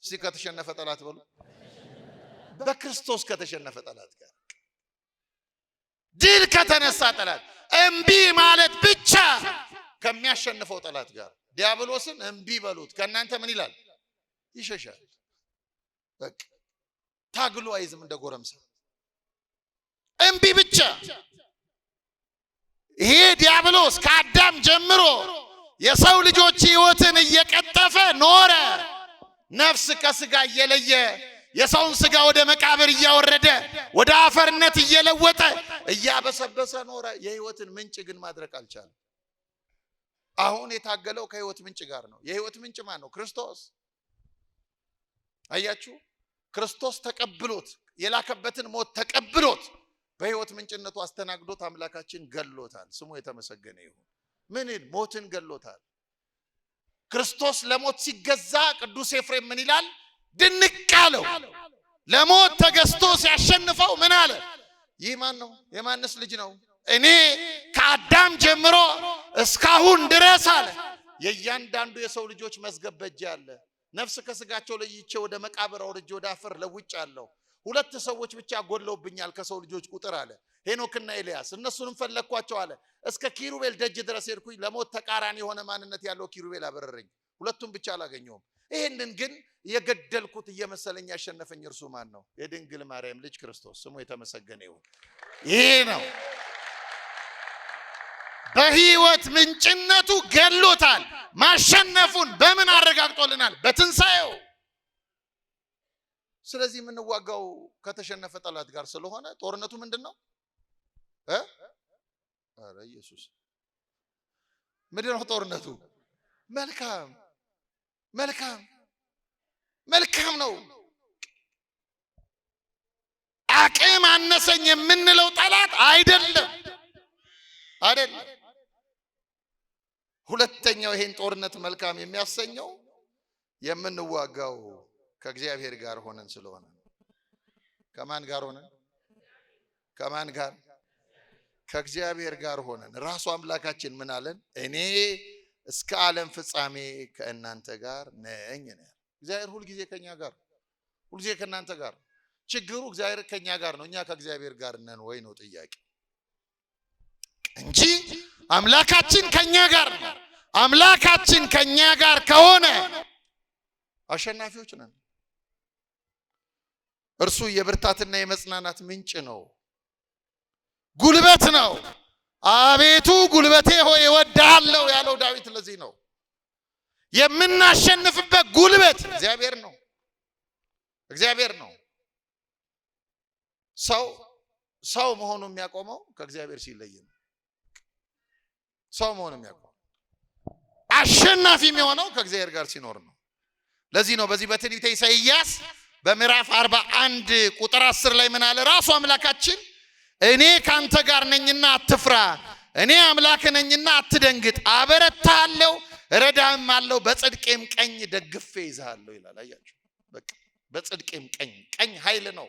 እስቲ ከተሸነፈ ጠላት በሉ። በክርስቶስ ከተሸነፈ ጠላት ጋር፣ ድል ከተነሳ ጠላት፣ እምቢ ማለት ብቻ ከሚያሸንፈው ጠላት ጋር። ዲያብሎስን እምቢ በሉት፣ ከእናንተ ምን ይላል? ይሸሻል። በቃ ታግሎ አይዝም እንደ ጎረምሳ፣ እምቢ ብቻ። ይሄ ዲያብሎስ ከአዳም ጀምሮ የሰው ልጆች ሕይወትን እየቀጠፈ ኖረ። ነፍስ ከስጋ እየለየ፣ የሰውን ስጋ ወደ መቃብር እያወረደ፣ ወደ አፈርነት እየለወጠ፣ እያበሰበሰ ኖረ። የሕይወትን ምንጭ ግን ማድረቅ አልቻለም። አሁን የታገለው ከሕይወት ምንጭ ጋር ነው። የሕይወት ምንጭ ማን ነው? ክርስቶስ። አያችሁ፣ ክርስቶስ ተቀብሎት፣ የላከበትን ሞት ተቀብሎት፣ በሕይወት ምንጭነቱ አስተናግዶት አምላካችን ገሎታል። ስሙ የተመሰገነ ይሁን። ምንን? ሞትን ገሎታል። ክርስቶስ ለሞት ሲገዛ ቅዱስ ኤፍሬም ምን ይላል? ድንቅ አለው። ለሞት ተገዝቶ ሲያሸንፈው ምን አለ? ይህ ማን ነው? የማንስ ልጅ ነው? እኔ ከአዳም ጀምሮ እስካሁን ድረስ አለ የእያንዳንዱ የሰው ልጆች መዝገብ በእጄ አለ። ነፍስ ከስጋቸው ለይቼ ወደ መቃብር አውርጄ ወደ አፈር ለውጫለሁ። ሁለት ሰዎች ብቻ ጎድለውብኛል ከሰው ልጆች ቁጥር አለ፣ ሄኖክና ኤልያስ። እነሱንም ፈለግኳቸው አለ። እስከ ኪሩቤል ደጅ ድረስ ሄድኩኝ። ለሞት ተቃራኒ የሆነ ማንነት ያለው ኪሩቤል አበረረኝ። ሁለቱም ብቻ አላገኘሁም። ይህንን ግን የገደልኩት እየመሰለኝ ያሸነፈኝ እርሱ ማን ነው? የድንግል ማርያም ልጅ ክርስቶስ፣ ስሙ የተመሰገነ ይሁን። ይሄ ነው። በሕይወት ምንጭነቱ ገሎታል። ማሸነፉን በምን አረጋግጦልናል? በትንሣኤው። ስለዚህ የምንዋጋው ከተሸነፈ ጠላት ጋር ስለሆነ ጦርነቱ ምንድን ነው? ኧረ ኢየሱስ፣ ምንድን ነው ጦርነቱ? መልካም፣ መልካም፣ መልካም ነው። አቅም አነሰኝ የምንለው ጠላት አይደለም፣ አይደለም። ሁለተኛው ይሄን ጦርነት መልካም የሚያሰኘው የምንዋጋው ከእግዚአብሔር ጋር ሆነን ስለሆነ። ከማን ጋር ሆነን? ከማን ጋር? ከእግዚአብሔር ጋር ሆነን። ራሱ አምላካችን ምን አለን? እኔ እስከ ዓለም ፍጻሜ ከእናንተ ጋር ነኝ ነው ያለው። እግዚአብሔር ሁልጊዜ ከኛ ጋር፣ ሁልጊዜ ከእናንተ ጋር። ችግሩ እግዚአብሔር ከኛ ጋር ነው፣ እኛ ከእግዚአብሔር ጋር ነን ወይ ነው ጥያቄ እንጂ አምላካችን ከኛ ጋር ነው። አምላካችን ከኛ ጋር ከሆነ አሸናፊዎች ነን። እርሱ የብርታትና የመጽናናት ምንጭ ነው፣ ጉልበት ነው። አቤቱ ጉልበቴ ሆይ እወድሃለሁ ያለው ዳዊት ለዚህ ነው። የምናሸንፍበት ጉልበት እግዚአብሔር ነው። እግዚአብሔር ነው። ሰው ሰው መሆኑ የሚያቆመው ከእግዚአብሔር ሲለይ ነው። ሰው መሆኑ የሚያቆመው፣ አሸናፊ የሚሆነው ከእግዚአብሔር ጋር ሲኖር ነው። ለዚህ ነው በዚህ በትንቢተ ኢሳይያስ በምዕራፍ 41 ቁጥር 10 ላይ ምን አለ? ራሱ አምላካችን እኔ ካንተ ጋር ነኝና አትፍራ፣ እኔ አምላክ ነኝና አትደንግጥ፣ አበረታሃለሁ፣ እረዳህም አለው፣ በጽድቄም ቀኝ ደግፌ ይዝሃለሁ ይላል። አያችሁ፣ በቃ በጽድቄም ቀኝ። ቀኝ ኃይል ነው።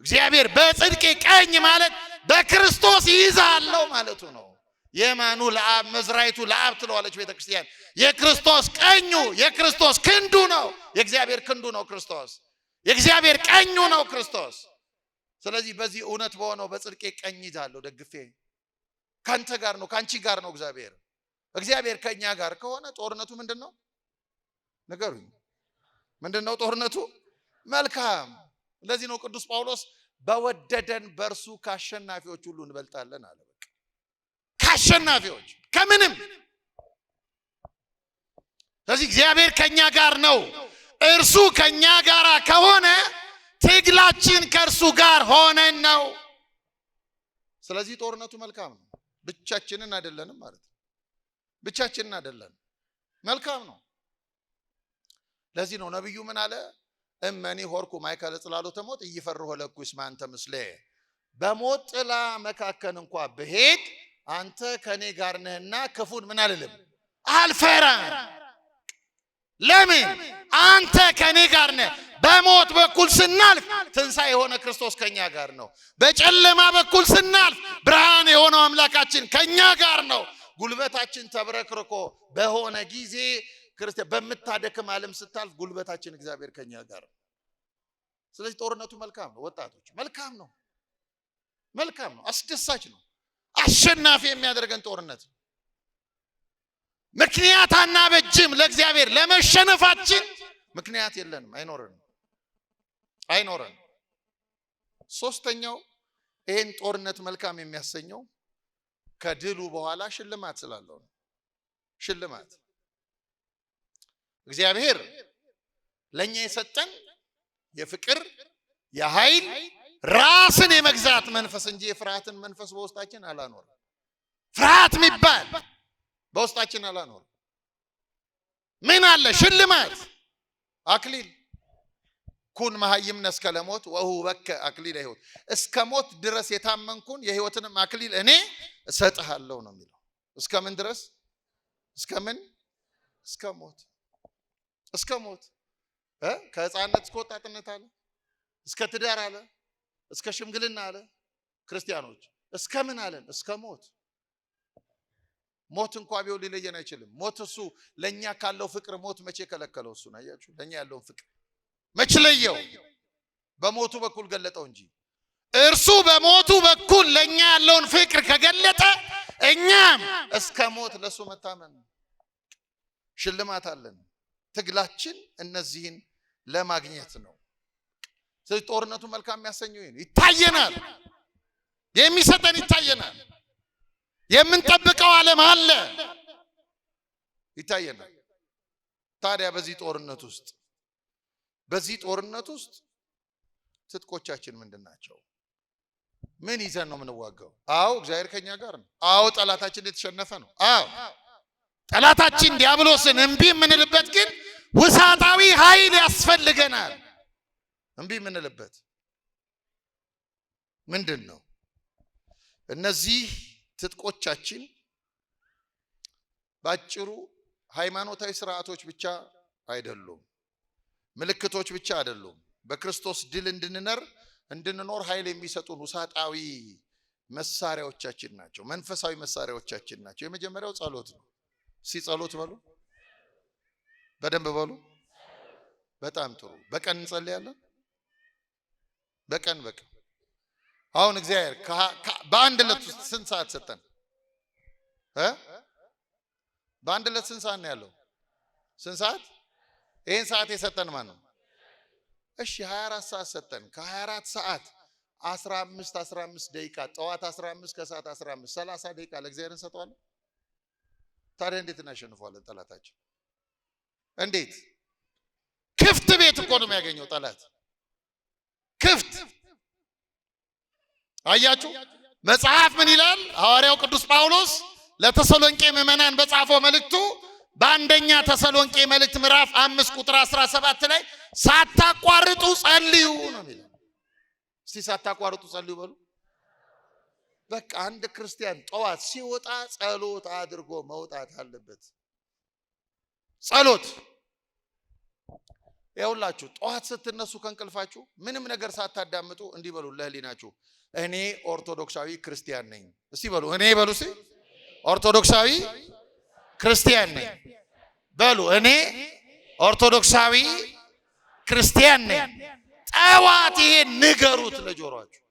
እግዚአብሔር በጽድቄ ቀኝ ማለት በክርስቶስ ይይዛለሁ ማለቱ ነው። የማኑ ለአብ መዝራይቱ ለአብ ትለዋለች ቤተ ክርስቲያን። የክርስቶስ ቀኙ የክርስቶስ ክንዱ ነው። የእግዚአብሔር ክንዱ ነው ክርስቶስ። የእግዚአብሔር ቀኙ ነው ክርስቶስ። ስለዚህ በዚህ እውነት በሆነው በጽድቄ ቀኝ ይዛለሁ ደግፌ ካንተ ጋር ነው፣ ካንቺ ጋር ነው እግዚአብሔር። እግዚአብሔር ከኛ ጋር ከሆነ ጦርነቱ ምንድን ነው? ንገሩኝ። ምንድን ነው ጦርነቱ? መልካም። ለዚህ ነው ቅዱስ ጳውሎስ በወደደን በእርሱ ከአሸናፊዎች ሁሉ እንበልጣለን አለ። በቃ ከአሸናፊዎች ከምንም። ስለዚህ እግዚአብሔር ከኛ ጋር ነው። እርሱ ከኛ ጋር ከሆነ ትግላችን ከእርሱ ጋር ሆነን ነው። ስለዚህ ጦርነቱ መልካም ነው። ብቻችንን አይደለንም ማለት ነው። ብቻችንን አይደለንም። መልካም ነው። ለዚህ ነው ነቢዩ ምን አለ? እመኒ ሖርኩ ማእከለ ጽላሎተ ሞት ኢይፈርሆ ለእኩይ እስመ አንተ ምስሌየ። በሞት ጥላ መካከል እንኳ ብሄድ አንተ ከኔ ጋር ነህና ክፉን ምን አልልም አልፈራም። ለምን? አንተ ከኔ ጋር ነህ። በሞት በኩል ስናልፍ ትንሣኤ የሆነ ክርስቶስ ከኛ ጋር ነው። በጨለማ በኩል ስናልፍ ብርሃን የሆነው አምላካችን ከኛ ጋር ነው። ጉልበታችን ተብረክርኮ በሆነ ጊዜ ክርስቲያን በምታደክም ዓለም ስታልፍ ጉልበታችን እግዚአብሔር ከኛ ጋር ነው። ስለዚህ ጦርነቱ መልካም ነው። ወጣቶች መልካም ነው፣ መልካም ነው፣ አስደሳች ነው፣ አሸናፊ የሚያደርገን ጦርነት ነው። ምክንያት አናበጅም ለእግዚአብሔር ለመሸነፋችን ምክንያት የለንም፣ አይኖረንም፣ አይኖረንም። ሶስተኛው ይሄን ጦርነት መልካም የሚያሰኘው ከድሉ በኋላ ሽልማት ስላለው ነው። ሽልማት እግዚአብሔር ለኛ የሰጠን የፍቅር የኃይል ራስን የመግዛት መንፈስ እንጂ የፍርሃትን መንፈስ በውስጣችን አላኖረም። ፍርሃት የሚባል በውስጣችን አላኖረም። ምን አለ? ሽልማት፣ አክሊል። ኩን መሃይምነ እስከ ለሞት ወእሁበከ አክሊለ ሕይወት። እስከ ሞት ድረስ የታመንኩን የሕይወትንም አክሊል እኔ እሰጥሃለሁ ነው የሚለው። እስከ ምን ድረስ? እስከ ምን? እስከ ሞት። እስከ ሞት። ከህፃንነት እስከ ወጣትነት አለ፣ እስከ ትዳር አለ፣ እስከ ሽምግልና አለ። ክርስቲያኖች እስከ ምን አለን? እስከ ሞት። ሞት እንኳ ቢሆን ሊለየን አይችልም። ሞት እሱ ለኛ ካለው ፍቅር ሞት መቼ ከለከለው? እሱን አያችሁ፣ ለኛ ያለውን ፍቅር መቼ ለየው? በሞቱ በኩል ገለጠው እንጂ። እርሱ በሞቱ በኩል ለኛ ያለውን ፍቅር ከገለጠ እኛም እስከ ሞት ለሱ መታመን ሽልማት አለን። ትግላችን እነዚህን ለማግኘት ነው። ስለዚህ ጦርነቱ መልካም የሚያሰኘው ይሄ ነው። ይታየናል፣ የሚሰጠን ይታየናል። የምንጠብቀው ዓለም አለ፣ ይታየናል። ታዲያ በዚህ ጦርነት ውስጥ ትጥቆቻችን ምንድን ናቸው? ምን ይዘን ነው የምንዋጋው? አዎ እግዚአብሔር ከኛ ጋር ነው። አዎ ጠላታችን የተሸነፈ ነው። አዎ ጠላታችን ዲያብሎስን እምቢ የምንልበት ግን ውሳጣዊ ኃይል ያስፈልገናል። እምቢ የምንልበት ምንድን ነው? እነዚህ ትጥቆቻችን ባጭሩ ሃይማኖታዊ ስርዓቶች ብቻ አይደሉም፣ ምልክቶች ብቻ አይደሉም። በክርስቶስ ድል እንድንኖር ኃይል የሚሰጡን ውሳጣዊ መሳሪያዎቻችን ናቸው፣ መንፈሳዊ መሳሪያዎቻችን ናቸው። የመጀመሪያው ጸሎት ነው። እስቲ ጸሎት በሉ፣ በደንብ በሉ። በጣም ጥሩ። በቀን እንጸልያለን። በቀን በቀን አሁን እግዚአብሔር በአንድ ዕለት ውስጥ ስንት ሰዓት ሰጠን? በአንድ ዕለት ስንት ሰዓት ነው ያለው? ስንት ሰዓት? ይህን ሰዓት የሰጠን ማን ነው? እሺ 24 ሰዓት ሰጠን። ከ24 ሰዓት 15 15 ደቂቃ ጠዋት 15 ከሰዓት 15 30 ደቂቃ ለእግዚአብሔር እንሰጠዋለን። ታዲያ እንዴት እናሸንፈዋለን ጠላታችን? እንዴት? ክፍት ቤት እኮ ነው የሚያገኘው ጠላት። ክፍት አያችሁ፣ መጽሐፍ ምን ይላል? ሐዋርያው ቅዱስ ጳውሎስ ለተሰሎንቄ ምዕመናን በጻፈው መልእክቱ በአንደኛ ተሰሎንቄ መልእክት ምዕራፍ 5 ቁጥር 17 ላይ ሳታቋርጡ ጸልዩ ነው የሚለው። እስቲ ሳታቋርጡ ጸልዩ በሉ። በቃ አንድ ክርስቲያን ጠዋት ሲወጣ ጸሎት አድርጎ መውጣት አለበት። ጸሎት። ይኸውላችሁ ጠዋት ስትነሱ ከእንቅልፋችሁ ምንም ነገር ሳታዳምጡ እንዲህ በሉ ለህሊናችሁ፣ እኔ ኦርቶዶክሳዊ ክርስቲያን ነኝ። እስቲ በሉ፣ እኔ በሉ እስቲ ኦርቶዶክሳዊ ክርስቲያን ነኝ በሉ። እኔ ኦርቶዶክሳዊ ክርስቲያን ነኝ። ጠዋት ይሄን ንገሩት ለጆሮአችሁ፣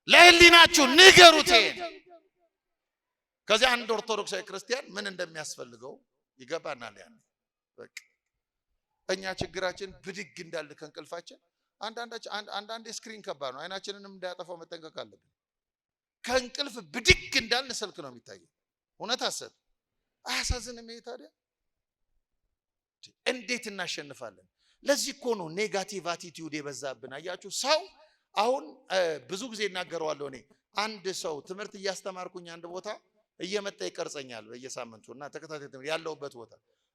ለህሊናችሁ ንገሩት ይሄን። ከዚያ አንድ ኦርቶዶክሳዊ ክርስቲያን ምን እንደሚያስፈልገው ይገባናል። ያን በቃ እኛ ችግራችን ብድግ እንዳለ ከእንቅልፋችን አንዳንዴ screen ከባድ ነው። አይናችንንም እንዳያጠፋው መጠንቀቅ አለብን። ከእንቅልፍ ብድግ እንዳልን ስልክ ነው የሚታየው። እውነት ሐሰት? አያሳዝንም? ይሄ ታዲያ እንዴት እናሸንፋለን? ለዚህ እኮ ነው negative attitude የበዛብን። አያችሁ፣ ሰው አሁን ብዙ ጊዜ እናገረዋለሁ እኔ። አንድ ሰው ትምህርት እያስተማርኩኝ አንድ ቦታ እየመጣ ይቀርጸኛል በየሳምንቱ እና ተከታታይ ትምህርት ያለሁበት ቦታ።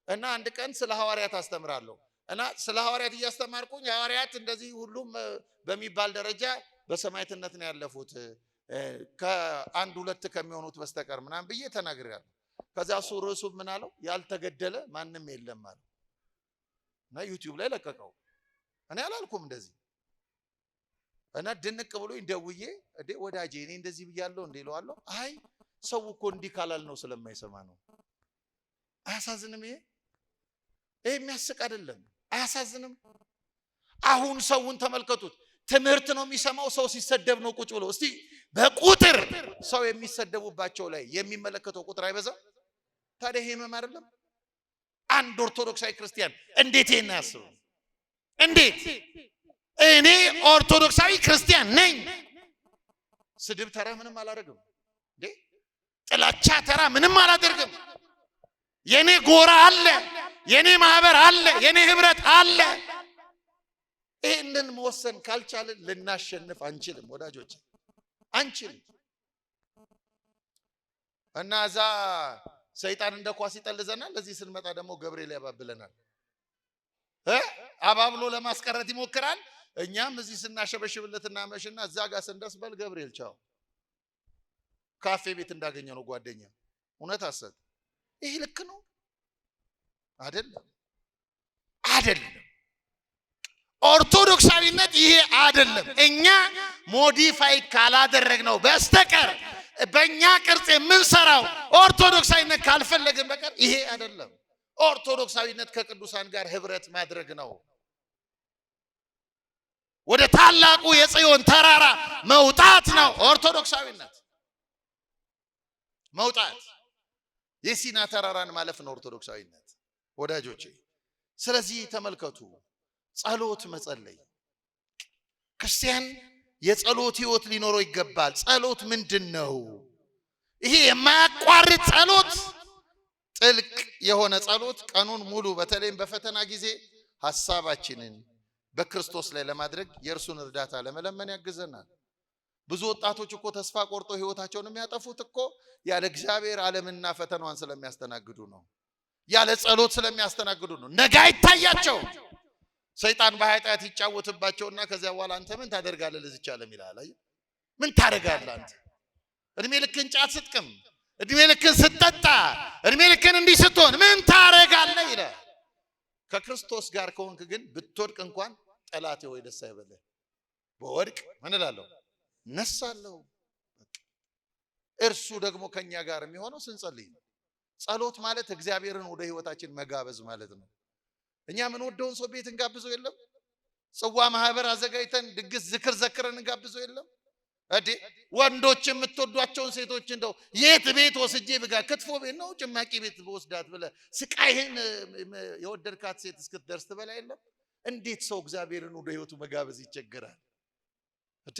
እና አንድ ቀን ስለ ሐዋርያት አስተምራለሁ እና ስለ ሐዋርያት እያስተማርኩኝ ሐዋርያት እንደዚህ ሁሉም በሚባል ደረጃ በሰማዕትነት ነው ያለፉት ከአንድ ሁለት ከሚሆኑት በስተቀር ምናምን ብዬ ተናግሬያለሁ። ከዚያ እሱ ርዕሱ ምን አለው? ያልተገደለ ማንም የለም አለው እና ዩቲዩብ ላይ ለቀቀው። እኔ አላልኩም እንደዚህ። እና ድንቅ ብሎኝ ደውዬ እንዴ ወዳጄ እኔ እንደዚህ ብያለሁ እንዴ እለዋለሁ። አይ ሰው እኮ እንዲህ ካላል ነው ስለማይሰማ ነው። አያሳዝንም? ይሄ የሚያስቅ አይደለም። አያሳዝንም? አሁን ሰውን ተመልከቱት። ትምህርት ነው የሚሰማው፣ ሰው ሲሰደብ ነው ቁጭ ብሎ። እስቲ በቁጥር ሰው የሚሰደቡባቸው ላይ የሚመለከተው ቁጥር አይበዛም? ታዲያ ይሄ ህመም አይደለም? አንድ ኦርቶዶክሳዊ ክርስቲያን እንዴት ይሄን አያስብም? እንዴት? እኔ ኦርቶዶክሳዊ ክርስቲያን ነኝ። ስድብ ተራ ምንም አላደርግም እንዴ? ጥላቻ ተራ ምንም አላደርግም። የኔ ጎራ አለ፣ የኔ ማህበር አለ፣ የኔ ህብረት አለ። ይህንን መወሰን ካልቻልን ልናሸንፍ አንችልም ወዳጆች፣ አንችልም። እና እዛ ሰይጣን እንደ ኳስ ይጠልዘናል። እዚህ ስንመጣ ደግሞ ገብርኤል ያባብለናል። አባብሎ ለማስቀረት ይሞክራል። እኛም እዚህ ስናሸበሽብለት እናመሽና እዛ ጋር ስንደርስ በል ገብርኤል ቻው፣ ካፌ ቤት እንዳገኘ ነው ጓደኛ። እውነት ሐሰት? ይሄ ልክ ነው አይደለም? አይደለም። ኦርቶዶክሳዊነት ይሄ አይደለም። እኛ modify ካላደረግነው በስተቀር፣ በእኛ ቅርጽ የምንሰራው ኦርቶዶክሳዊነት ካልፈለግን በቀር ይሄ አይደለም። ኦርቶዶክሳዊነት ከቅዱሳን ጋር ህብረት ማድረግ ነው። ወደ ታላቁ የጽዮን ተራራ መውጣት ነው ኦርቶዶክሳዊነት። መውጣት፣ የሲና ተራራን ማለፍ ነው ኦርቶዶክሳዊነት ወዳጆቼ። ስለዚህ ተመልከቱ፣ ጸሎት መጸለይ፣ ክርስቲያን የጸሎት ህይወት ሊኖረው ይገባል። ጸሎት ምንድን ነው? ይሄ የማያቋርጥ ጸሎት፣ ጥልቅ የሆነ ጸሎት ቀኑን ሙሉ በተለይም በፈተና ጊዜ ሐሳባችንን በክርስቶስ ላይ ለማድረግ የእርሱን እርዳታ ለመለመን ያግዘናል። ብዙ ወጣቶች እኮ ተስፋ ቆርጦ ህይወታቸውን የሚያጠፉት እኮ ያለ እግዚአብሔር ዓለምና ፈተናዋን ስለሚያስተናግዱ ነው። ያለ ጸሎት ስለሚያስተናግዱ ነው። ነገ አይታያቸው። ሰይጣን በኃጢአት ይጫወትባቸውና ከዚያ በኋላ አንተ ምን ታደርጋለህ ለዚች ዓለም ይልሃል። አየህ፣ ምን ታደርጋለህ አንተ? እድሜ ልክህን ጫት ስትቅም፣ እድሜ ልክህን ስትጠጣ፣ እድሜ ልክህን እንዲህ ስትሆን ምን ታደርጋለህ ይላል። ከክርስቶስ ጋር ከሆንክ ግን ብትወድቅ እንኳን ጠላቴ ሆይ ደስ አይበልህ፣ በወድቅ ምን እላለሁ? እነሳለሁ። እርሱ ደግሞ ከኛ ጋር የሚሆነው ስንጸልይ ነው። ጸሎት ማለት እግዚአብሔርን ወደ ህይወታችን መጋበዝ ማለት ነው። እኛ የምንወደውን ሰው ቤት እንጋብዘው የለም? ጽዋ ማህበር አዘጋጅተን ድግስ ዝክር ዘክረን እንጋብዘው የለም? እዴ ወንዶች የምትወዷቸውን ሴቶች እንደው የት ቤት ወስጄ ብጋ ክትፎ ቤት ነው ጭማቂ ቤት በወስዳት ብለህ ስቃይህን የወደድካት ሴት እስክትደርስ ትበላ የለም? እንዴት ሰው እግዚአብሔርን ወደ ህይወቱ መጋበዝ ይቸገራል? እዴ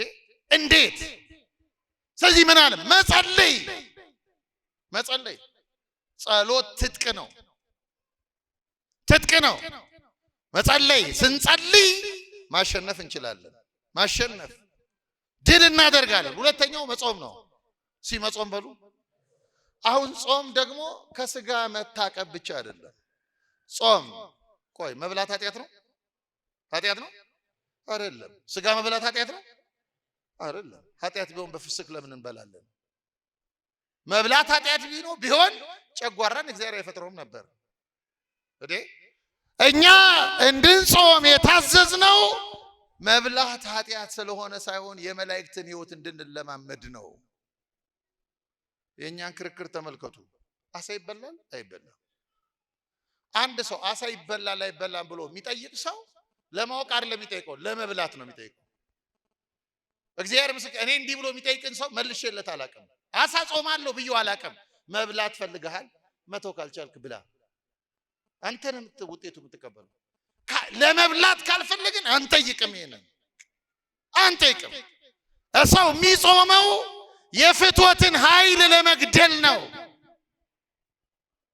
እንዴት? ስለዚህ ምን አለ? መጸለይ፣ መጸለይ። ጸሎት ትጥቅ ነው፣ ትጥቅ ነው። መጸለይ፣ ስንጸልይ ማሸነፍ እንችላለን። ማሸነፍ፣ ድል እናደርጋለን። ሁለተኛው መጾም ነው። ሲ መጾም በሉ። አሁን ጾም ደግሞ ከስጋ መታቀብ ብቻ አይደለም። ጾም፣ ቆይ፣ መብላት ኃጢአት ነው? ኃጢአት ነው? አይደለም። ስጋ መብላት ኃጢአት ነው? አይደለም። ኃጢአት ቢሆን በፍስክ ለምን እንበላለን? መብላት ኃጢአት ቢሆን ጨጓራን እግዚአብሔር አይፈጥረውም ነበር። እዴ እኛ እንድንጾም የታዘዝነው መብላት ኃጢአት ስለሆነ ሳይሆን የመላእክትን ሕይወት እንድንለማመድ ነው። የእኛን ክርክር ተመልከቱ። አሳ ይበላል አይበላም? አንድ ሰው አሳ ይበላል አይበላም ብሎ የሚጠይቅ ሰው ለማወቅ አይደለም የሚጠይቀው፣ ለመብላት ነው የሚጠይቀው። እግዚአብሔር ምስክር፣ እኔ እንዲህ ብሎ የሚጠይቅን ሰው መልሼለት አላውቅም። አሳ ጾማለሁ ብዬው አላውቅም። መብላት ፈልገሃል፣ መተው ካልቻልክ ብላ። አንተንም ውጤቱ የምትቀበለው። ለመብላት ካልፈለግን አንጠይቅም፣ ይሄንን አንጠይቅም። ሰው የሚጾመው የፍትወትን ኃይል ለመግደል ነው።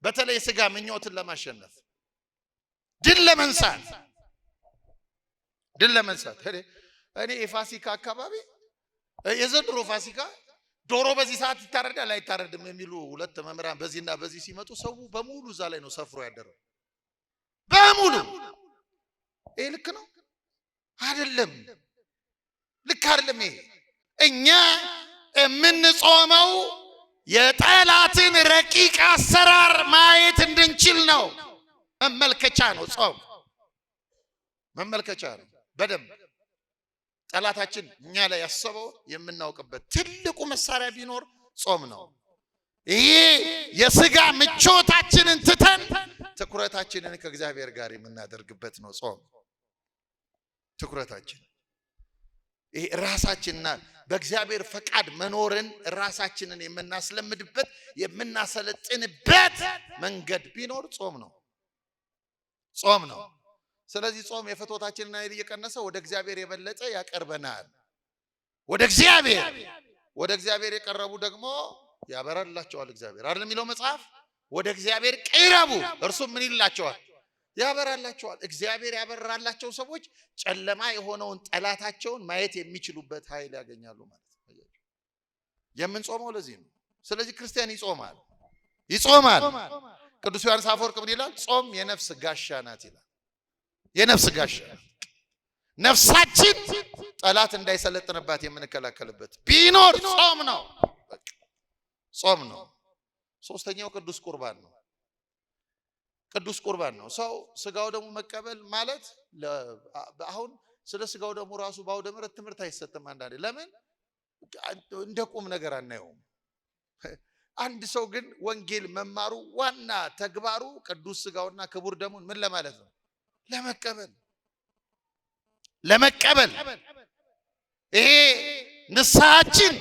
በተለይ ስጋ ምኞትን ለማሸነፍ፣ ድል ለመንሳት፣ ድል ለመንሳት። እኔ የፋሲካ አካባቢ፣ የዘንድሮ ፋሲካ ዶሮ በዚህ ሰዓት ይታረዳል አይታረድም የሚሉ ሁለት መምህራን በዚህና በዚህ ሲመጡ ሰው በሙሉ እዛ ላይ ነው ሰፍሮ ያደረው በሙሉ። ይሄ ልክ ነው አይደለም? ልክ አይደለም። ይሄ እኛ የምንጾመው የጠላትን ረቂቅ አሰራር ማየት እንድንችል ነው። መመልከቻ ነው፣ ጾም መመልከቻ ነው። በደንብ ጠላታችን እኛ ላይ ያሰበውን የምናውቅበት ትልቁ መሳሪያ ቢኖር ጾም ነው። ይሄ የስጋ ምቾታችንን ትተን ትኩረታችንን ከእግዚአብሔር ጋር የምናደርግበት ነው ጾም። ትኩረታችን ይሄ ራሳችንና በእግዚአብሔር ፈቃድ መኖርን ራሳችንን የምናስለምድበት፣ የምናሰለጥንበት መንገድ ቢኖር ጾም ነው። ጾም ነው። ስለዚህ ጾም የፍትወታችንን ኃይል እየቀነሰ ወደ እግዚአብሔር የበለጠ ያቀርበናል። ወደ እግዚአብሔር የቀረቡ ደግሞ ያበራላቸዋል እግዚአብሔር፣ አይደል የሚለው መጽሐፍ? ወደ እግዚአብሔር ቅረቡ፣ እርሱም ምን ይላቸዋል? ያበራላቸዋል። እግዚአብሔር ያበራላቸው ሰዎች ጨለማ የሆነውን ጠላታቸውን ማየት የሚችሉበት ኃይል ያገኛሉ ማለት ነው። የምንጾመው ለዚህ ነው። ስለዚህ ክርስቲያን ይጾማል፣ ይጾማል። ቅዱስ ዮሐንስ አፈወርቅ ምን ይላል? ጾም የነፍስ ጋሻ ናት ይላል። የነፍስ ጋሻ፣ ነፍሳችን ጠላት እንዳይሰለጥንባት የምንከላከልበት ቢኖር ጾም ነው። ጾም ነው። ሶስተኛው ቅዱስ ቁርባን ነው። ቅዱስ ቁርባን ነው። ሰው ስጋው ደሙ መቀበል ማለት፣ አሁን ስለ ስጋው ደሙ ራሱ በአውደ ምሕረት ትምህርት አይሰጥም። አንዳንዴ ለምን እንደ ቁም ነገር አናየውም። አንድ ሰው ግን ወንጌል መማሩ ዋና ተግባሩ ቅዱስ ስጋውና ክቡር ደሙን ምን ለማለት ነው? ለመቀበል፣ ለመቀበል። ይሄ ንስሐችን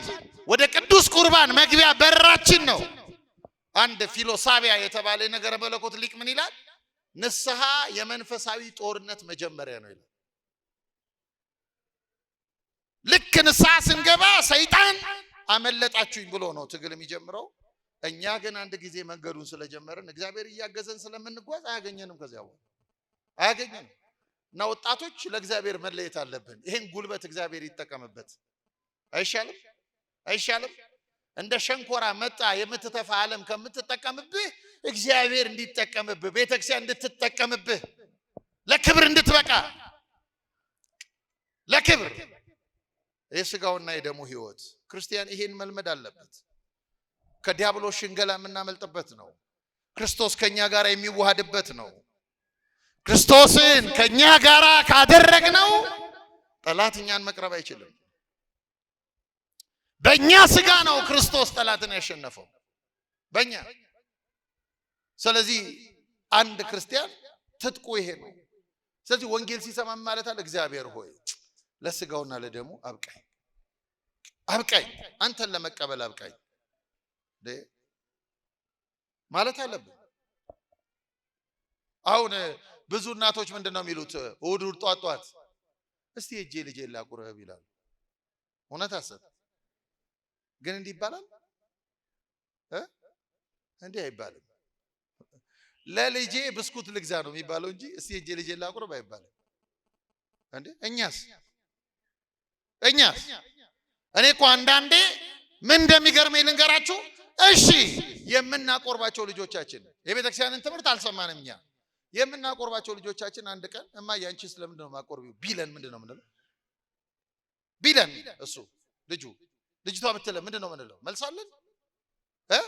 ወደ ቅዱስ ቁርባን መግቢያ በራችን ነው። አንድ ፊሎሳቢያ የተባለ የነገረ መለኮት ሊቅ ምን ይላል? ንስሐ የመንፈሳዊ ጦርነት መጀመሪያ ነው ይላል። ልክ ንስሐ ስንገባ ሰይጣን አመለጣችሁኝ ብሎ ነው ትግል የሚጀምረው። እኛ ግን አንድ ጊዜ መንገዱን ስለጀመርን፣ እግዚአብሔር እያገዘን ስለምንጓዝ አያገኘንም። ከዚያ በኋላ አያገኘንም። እና ወጣቶች ለእግዚአብሔር መለየት አለብን። ይሄን ጉልበት እግዚአብሔር ይጠቀምበት። አይሻልም? አይሻልም? እንደ ሸንኮራ መጣ የምትተፋ ዓለም ከምትጠቀምብህ እግዚአብሔር እንዲጠቀምብህ፣ ቤተክርስቲያን እንድትጠቀምብህ፣ ለክብር እንድትበቃ፣ ለክብር የስጋውና የደሙ ህይወት ክርስቲያን ይሄን መልመድ አለበት። ከዲያብሎስ ሽንገላ የምናመልጥበት ነው። ክርስቶስ ከኛ ጋር የሚዋሃድበት ነው። ክርስቶስን ከኛ ጋር ካደረግነው ጠላት እኛን መቅረብ አይችልም። በእኛ ስጋ ነው ክርስቶስ ጠላትን ያሸነፈው፣ በእኛ። ስለዚህ አንድ ክርስቲያን ትጥቁ ይሄ ነው። ስለዚህ ወንጌል ሲሰማ ማለት አለ፣ እግዚአብሔር ሆይ ለስጋውና ለደሙ አብቃኝ፣ አብቃኝ፣ አንተን ለመቀበል አብቃኝ ማለት አለብን። አሁን ብዙ እናቶች ምንድን ነው የሚሉት? እሑድ እሑድ ጧት ጧት እስቲ ሄጄ ልጄን ላቁርብ ይላሉ። እውነት ሐሰት? ግን እንዲህ ይባላል እ? እንዲህ አይባልም። ለልጄ ብስኩት ልግዛ ነው የሚባለው እንጂ እስቲ ሄጄ ልጄን ላቁርብ አይባልም። እንዴ፣ እኛስ እኔ እኮ አንዳንዴ ምን እንደሚገርመኝ ልንገራችሁ። እሺ፣ የምናቆርባቸው ልጆቻችን፣ የቤተክርስቲያንን ትምህርት አልሰማንም። እኛ የምናቆርባቸው ልጆቻችን አንድ ቀን እማዬ አንቺስ ለምንድን ነው የማቆርቢው ቢለን ምንድን ነው የምንለው? ቢለን እሱ ልጁ፣ ልጅቷ ብትለን ምንድን ነው የምንለው? መልሳለን እ?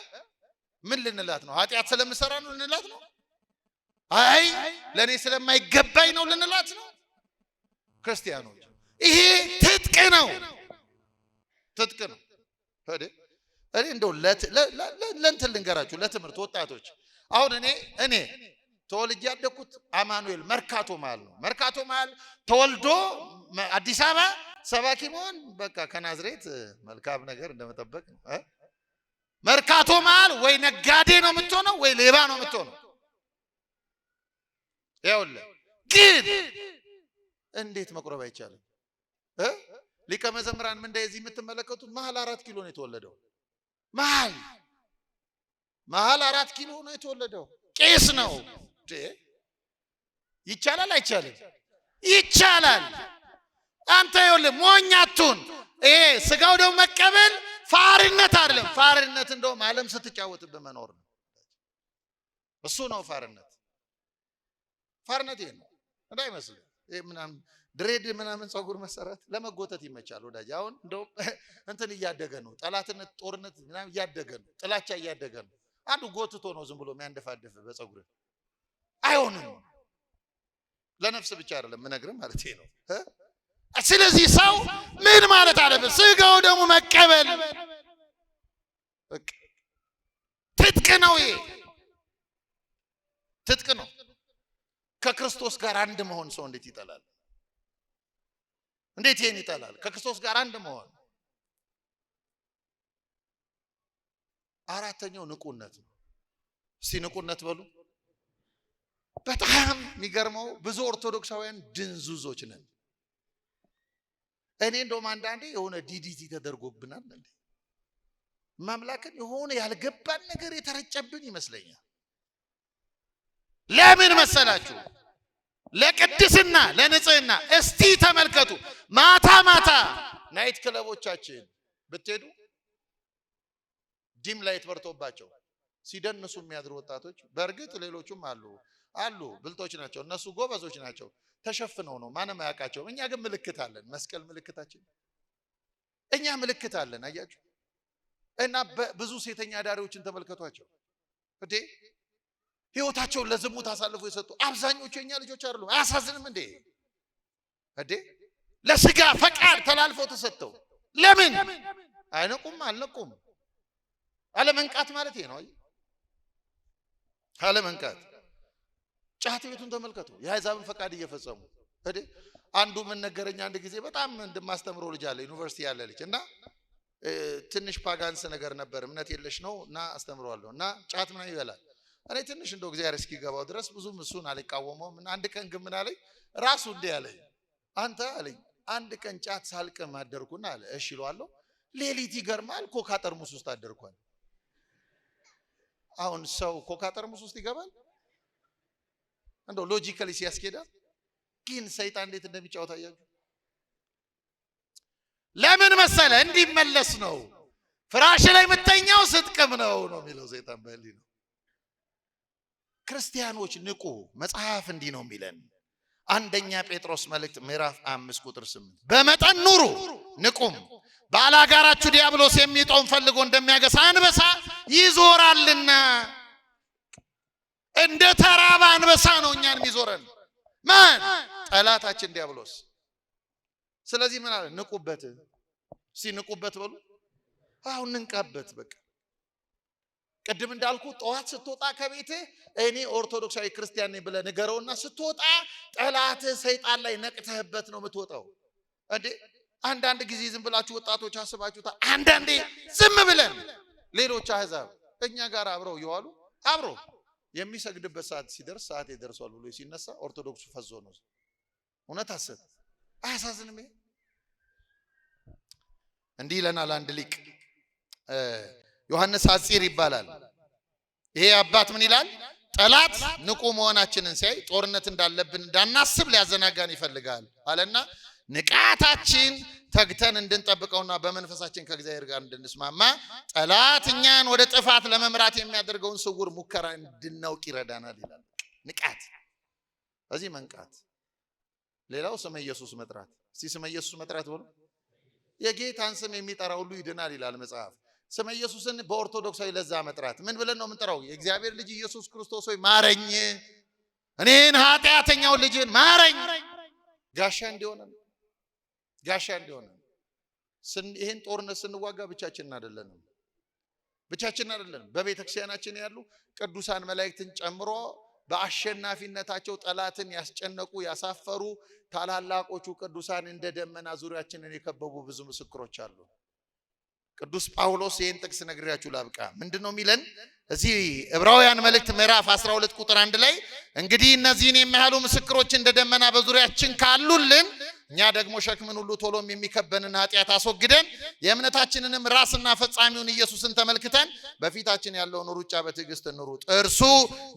ምን ልንላት ነው? ኃጢአት ስለምሰራ ነው ልንላት ነው? አይ ለእኔ ስለማይገባኝ ነው ልንላት ነው? ክርስቲያኖች ይሄ ትጥቅ ነው፣ ትጥቅ ነው። እኔ እንደው ለእንትን ልንገራችሁ፣ ለትምህርት ወጣቶች። አሁን እኔ ተወልጄ ያደግኩት አማኑኤል መርካቶ መሃል ነው። መርካቶ መሃል ተወልዶ አዲስ አበባ ሰባኪ መሆን በቃ ከናዝሬት መልካም ነገር እንደመጠበቅ ነው። መርካቶ መሃል ወይ ነጋዴ ነው የምትሆነው ወይ ሌባ ነው የምትሆነው። ይኸውልህ ግን እንዴት መቁረብ አይቻልም? ሊቀ መዘምራን ምን እንደዚህ የምትመለከቱት መሃል 4 ኪሎ ነው የተወለደው። መሃል 4 ኪሎ ነው የተወለደው። ቄስ ነው። ይቻላል አይቻልም? ይቻላል። አንተ ይኸውልህ ሞኝ አትሁን። ይሄ ስጋው ደግሞ መቀበል ፋርነት አይደለም። ፋርነት እንደውም ዓለም ስትጫወትብህ መኖር ነው። እሱ ነው ፋርነት። ፋርነት ይሄ ነው እንዳይመስልህ። ይሄ ምናምን dread ምናምን ፀጉር መሰራት ለመጎተት ይመቻል ወዳጅ። አሁን እንደውም እንትን እያደገ ነው። ጠላትነት፣ ጦርነት ምናምን እያደገ ነው። ጥላቻ እያደገ ነው። አንዱ ጎትቶ ነው ዝም ብሎ የሚያንደፋድፍ በፀጉር። አይሆንም። ለነፍስ ብቻ አይደለም ምነግርህ ማለት ነው። ስለዚህ ሰው ምን ማለት አለበት? ስጋው ደግሞ መቀበል በቃ ትጥቅ ነው። ይሄ ትጥቅ ነው። ከክርስቶስ ጋር አንድ መሆን ሰው እንዴት ይጠላል? እንዴት ይሄን ይጠላል? ከክርስቶስ ጋር አንድ መሆን። አራተኛው ንቁነት ነው። እስቲ ንቁነት በሉ። በጣም የሚገርመው ብዙ ኦርቶዶክሳውያን ድንዙዞች ነን። እኔ እንደውም አንዳንዴ የሆነ ዲዲቲ ተደርጎብናል እንዴ ማምላክን የሆነ ያልገባን ነገር የተረጨብን ይመስለኛል። ለምን መሰላችሁ? ለቅድስና ለንጽህና። እስቲ ተመልከቱ፣ ማታ ማታ night ክለቦቻችን ብትሄዱ dim light በርቶባቸው ሲደንሱ የሚያድሩ ወጣቶች፣ በእርግጥ ሌሎቹም አሉ ብልጦች ናቸው እነሱ ጎበዞች ናቸው። ተሸፍነው ነው ማንም አያውቃቸውም። እኛ ግን ምልክት አለን፣ መስቀል ምልክታችን፣ እኛ ምልክት አለን። አያችሁ። እና ብዙ ሴተኛ አዳሪዎችን ተመልከቷቸው እንዴ፣ ህይወታቸውን ለዝሙት አሳልፎ የሰጡ አብዛኞቹ የኛ ልጆች አይደሉም? አያሳዝንም እንዴ? እንዴ ለስጋ ፈቃድ ተላልፈው ተሰጥተው ለምን አይነቁም? አልነቁም። አለመንቃት ማለት ይሄ ነው። አለመንቃት። ጫት ቤቱን ተመልከቱ፣ የአሕዛብን ፈቃድ እየፈጸሙ እንዴ። አንዱ ምን ነገረኝ አንድ ጊዜ፣ በጣም እንደማስተምረው ልጅ አለ፣ ዩኒቨርሲቲ ያለ ልጅ እና ትንሽ pagans ነገር ነበር፣ እምነት የለሽ ነው እና አስተምረዋለሁ እና ጫት ምናምን ይበላል። እኔ ትንሽ እንደው እግዚአብሔር እስኪገባው ድረስ ብዙም እሱን አልቃወመውም። እና አንድ ቀን ግን ምን አለኝ ራሱ እንዲህ አለኝ፣ አንተ አለኝ አንድ ቀን ጫት ሳልቅም አደርኩና አለ። እሺ እለዋለሁ። ሌሊት ይገርማል ኮካ ጠርሙስ ውስጥ አደርኳል። አሁን ሰው ኮካ ጠርሙስ ውስጥ ይገባል? እንደው logically ሲያስኬዳል። ግን ሰይጣን እንዴት እንደሚጫወት አያችሁ? ለምን መሰለ? እንዲመለስ ነው። ፍራሽ ላይ የምተኛው ስትቅም ነው ነው የሚለው ሰይጣን በህሊናው። ክርስቲያኖች ንቁ። መጽሐፍ እንዲህ ነው የሚለን። አንደኛ ጴጥሮስ መልእክት ምዕራፍ 5 ቁጥር 8 በመጠን ኑሩ ንቁም፣ ባላጋራችሁ ዲያብሎስ የሚጠውን ፈልጎ እንደሚያገሳ አንበሳ ይዞራልና። እንደ ተራበ አንበሳ ነው እኛን የሚዞረን ማን? ጠላታችን ዲያብሎስ። ስለዚህ ምን አለ? ንቁበት። እስቲ ንቁበት በሉ። አሁን ንንቃበት። በቃ ቅድም እንዳልኩ ጠዋት ስትወጣ ከቤትህ እኔ ኦርቶዶክሳዊ ክርስቲያን ነኝ ብለህ ንገረውና ስትወጣ ጠላትህ ሰይጣን ላይ ነቅተህበት ነው የምትወጣው። እንዴ አንዳንድ ጊዜ ዝም ብላችሁ ወጣቶች አስባችሁታል? አንዳንዴ ዝም ብለን ሌሎች አህዛብ እኛ ጋር አብረው እየዋሉ አብረው የሚሰግድበት ሰዓት ሲደርስ ሰዓት ይደርሷል ብሎ ሲነሳ ኦርቶዶክሱ ፈዞ ነው። እውነት ሐሰት አያሳዝንም? ይሄ እንዲህ ይለናል አንድ ሊቅ ዮሐንስ ሐጺር ይባላል። ይሄ አባት ምን ይላል? ጠላት ንቁ መሆናችንን ሲያይ ጦርነት እንዳለብን እንዳናስብ ሊያዘናጋን ይፈልጋል አለና ንቃታችን ተግተን እንድንጠብቀውና በመንፈሳችን ከእግዚአብሔር ጋር እንድንስማማ ጠላት እኛን ወደ ጥፋት ለመምራት የሚያደርገውን ስውር ሙከራ እንድናውቅ ይረዳናል ይላል። ንቃት፣ እዚህ መንቃት። ሌላው ስመ ኢየሱስ መጥራት። እስቲ ስመ ኢየሱስ መጥራት ብሎ የጌታን ስም የሚጠራ ሁሉ ይድናል ይላል መጽሐፍ። ስመ ኢየሱስን በኦርቶዶክሳዊ ለዛ መጥራት ምን ብለን ነው የምንጠራው? የእግዚአብሔር ልጅ ኢየሱስ ክርስቶስ ሆይ ማረኝ። እኔን ኃጢአተኛው ልጅን ማረኝ። ጋሻ እንዲሆነን፣ ጋሻ እንዲሆነን። ይህን ጦርነት ስንዋጋ ብቻችንን አይደለንም። ብቻችንን አይደለንም። በቤተ ክርስቲያናችን ያሉ ቅዱሳን መላእክትን ጨምሮ በአሸናፊነታቸው ጠላትን ያስጨነቁ፣ ያሳፈሩ ታላላቆቹ ቅዱሳን እንደ ደመና ዙሪያችንን የከበቡ ብዙ ምስክሮች አሉ። ቅዱስ ጳውሎስ፣ ይህን ጥቅስ ነግሬያችሁ ላብቃ። ምንድን ነው የሚለን? እዚህ ዕብራውያን መልእክት ምዕራፍ 12 ቁጥር 1 ላይ፣ እንግዲህ እነዚህን የሚያህሉ ምስክሮች እንደ ደመና በዙሪያችን ካሉልን፣ እኛ ደግሞ ሸክምን ሁሉ ቶሎም የሚከበንን ኃጢአት አስወግደን፣ የእምነታችንንም ራስና ፈጻሚውን ኢየሱስን ተመልክተን በፊታችን ያለውን ሩጫ በትዕግስት እንሩጥ። እርሱ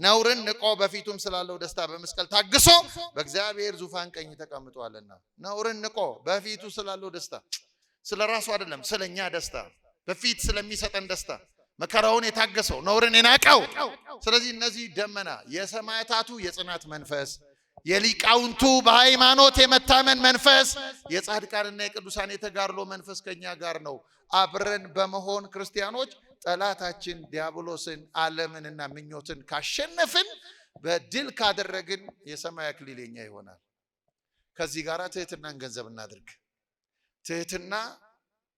ነውርን ንቆ በፊቱም ስላለው ደስታ በመስቀል ታግሶ በእግዚአብሔር ዙፋን ቀኝ ተቀምጧልና። ነውርን ንቆ በፊቱ ስላለው ደስታ፣ ስለ ራሱ አይደለም፣ ስለ እኛ ደስታ፣ በፊት ስለሚሰጠን ደስታ መከራውን የታገሰው፣ ነውርን የናቀው። ስለዚህ እነዚህ ደመና የሰማዕታቱ የጽናት መንፈስ፣ የሊቃውንቱ በሃይማኖት የመታመን መንፈስ፣ የጻድቃንና የቅዱሳን የተጋድሎ መንፈስ ከኛ ጋር ነው። አብረን በመሆን ክርስቲያኖች ጠላታችን ዲያብሎስን፣ ዓለምንና ምኞትን ካሸነፍን፣ በድል ካደረግን የሰማይ አክሊል የኛ ይሆናል። ከዚህ ጋር ትህትናን ገንዘብ እናድርግ። ትህትና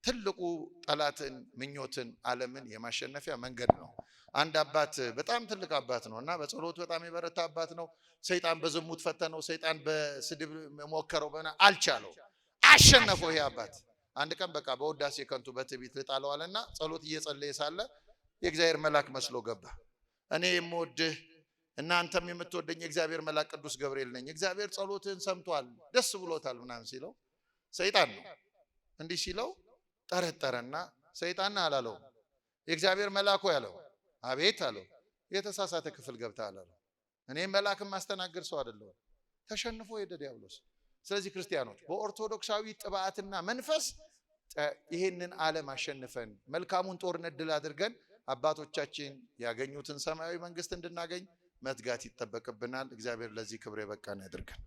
ትልቁ ጠላትን፣ ምኞትን፣ ዓለምን የማሸነፊያ መንገድ ነው። አንድ አባት፣ በጣም ትልቅ አባት ነው እና በጸሎት በጣም የበረታ አባት ነው። ሰይጣን በዝሙት ፈተነው፣ ሰይጣን በስድብ ሞከረው፣ በና አልቻለው፣ አሸነፈው። ይሄ አባት አንድ ቀን በቃ በውዳሴ ከንቱ በትዕቢት ልጣለው አለና ጸሎት እየጸለየ ሳለ የእግዚአብሔር መልአክ መስሎ ገባ። እኔ የምወድህ እናንተም የምትወደኝ የእግዚአብሔር መልአክ ቅዱስ ገብርኤል ነኝ። እግዚአብሔር ጸሎትህን ሰምቷል፣ ደስ ብሎታል ምናምን ሲለው፣ ሰይጣን ነው። እንዲህ ሲለው ጠረጠረና ሰይጣን አላለው፣ የእግዚአብሔር መልአክ ያለው፣ አቤት አለው። የተሳሳተ ክፍል ገብተሃል አለው። እኔ መልአክ ማስተናግድ ሰው አይደለሁም። ተሸንፎ ሄደ ዲያብሎስ። ስለዚህ ክርስቲያኖች በኦርቶዶክሳዊ ጥብዓትና መንፈስ ይህንን ዓለም አሸንፈን፣ መልካሙን ጦርነት ድል አድርገን፣ አባቶቻችን ያገኙትን ሰማያዊ መንግስት እንድናገኝ መትጋት ይጠበቅብናል። እግዚአብሔር ለዚህ ክብር የበቃን ያድርገን።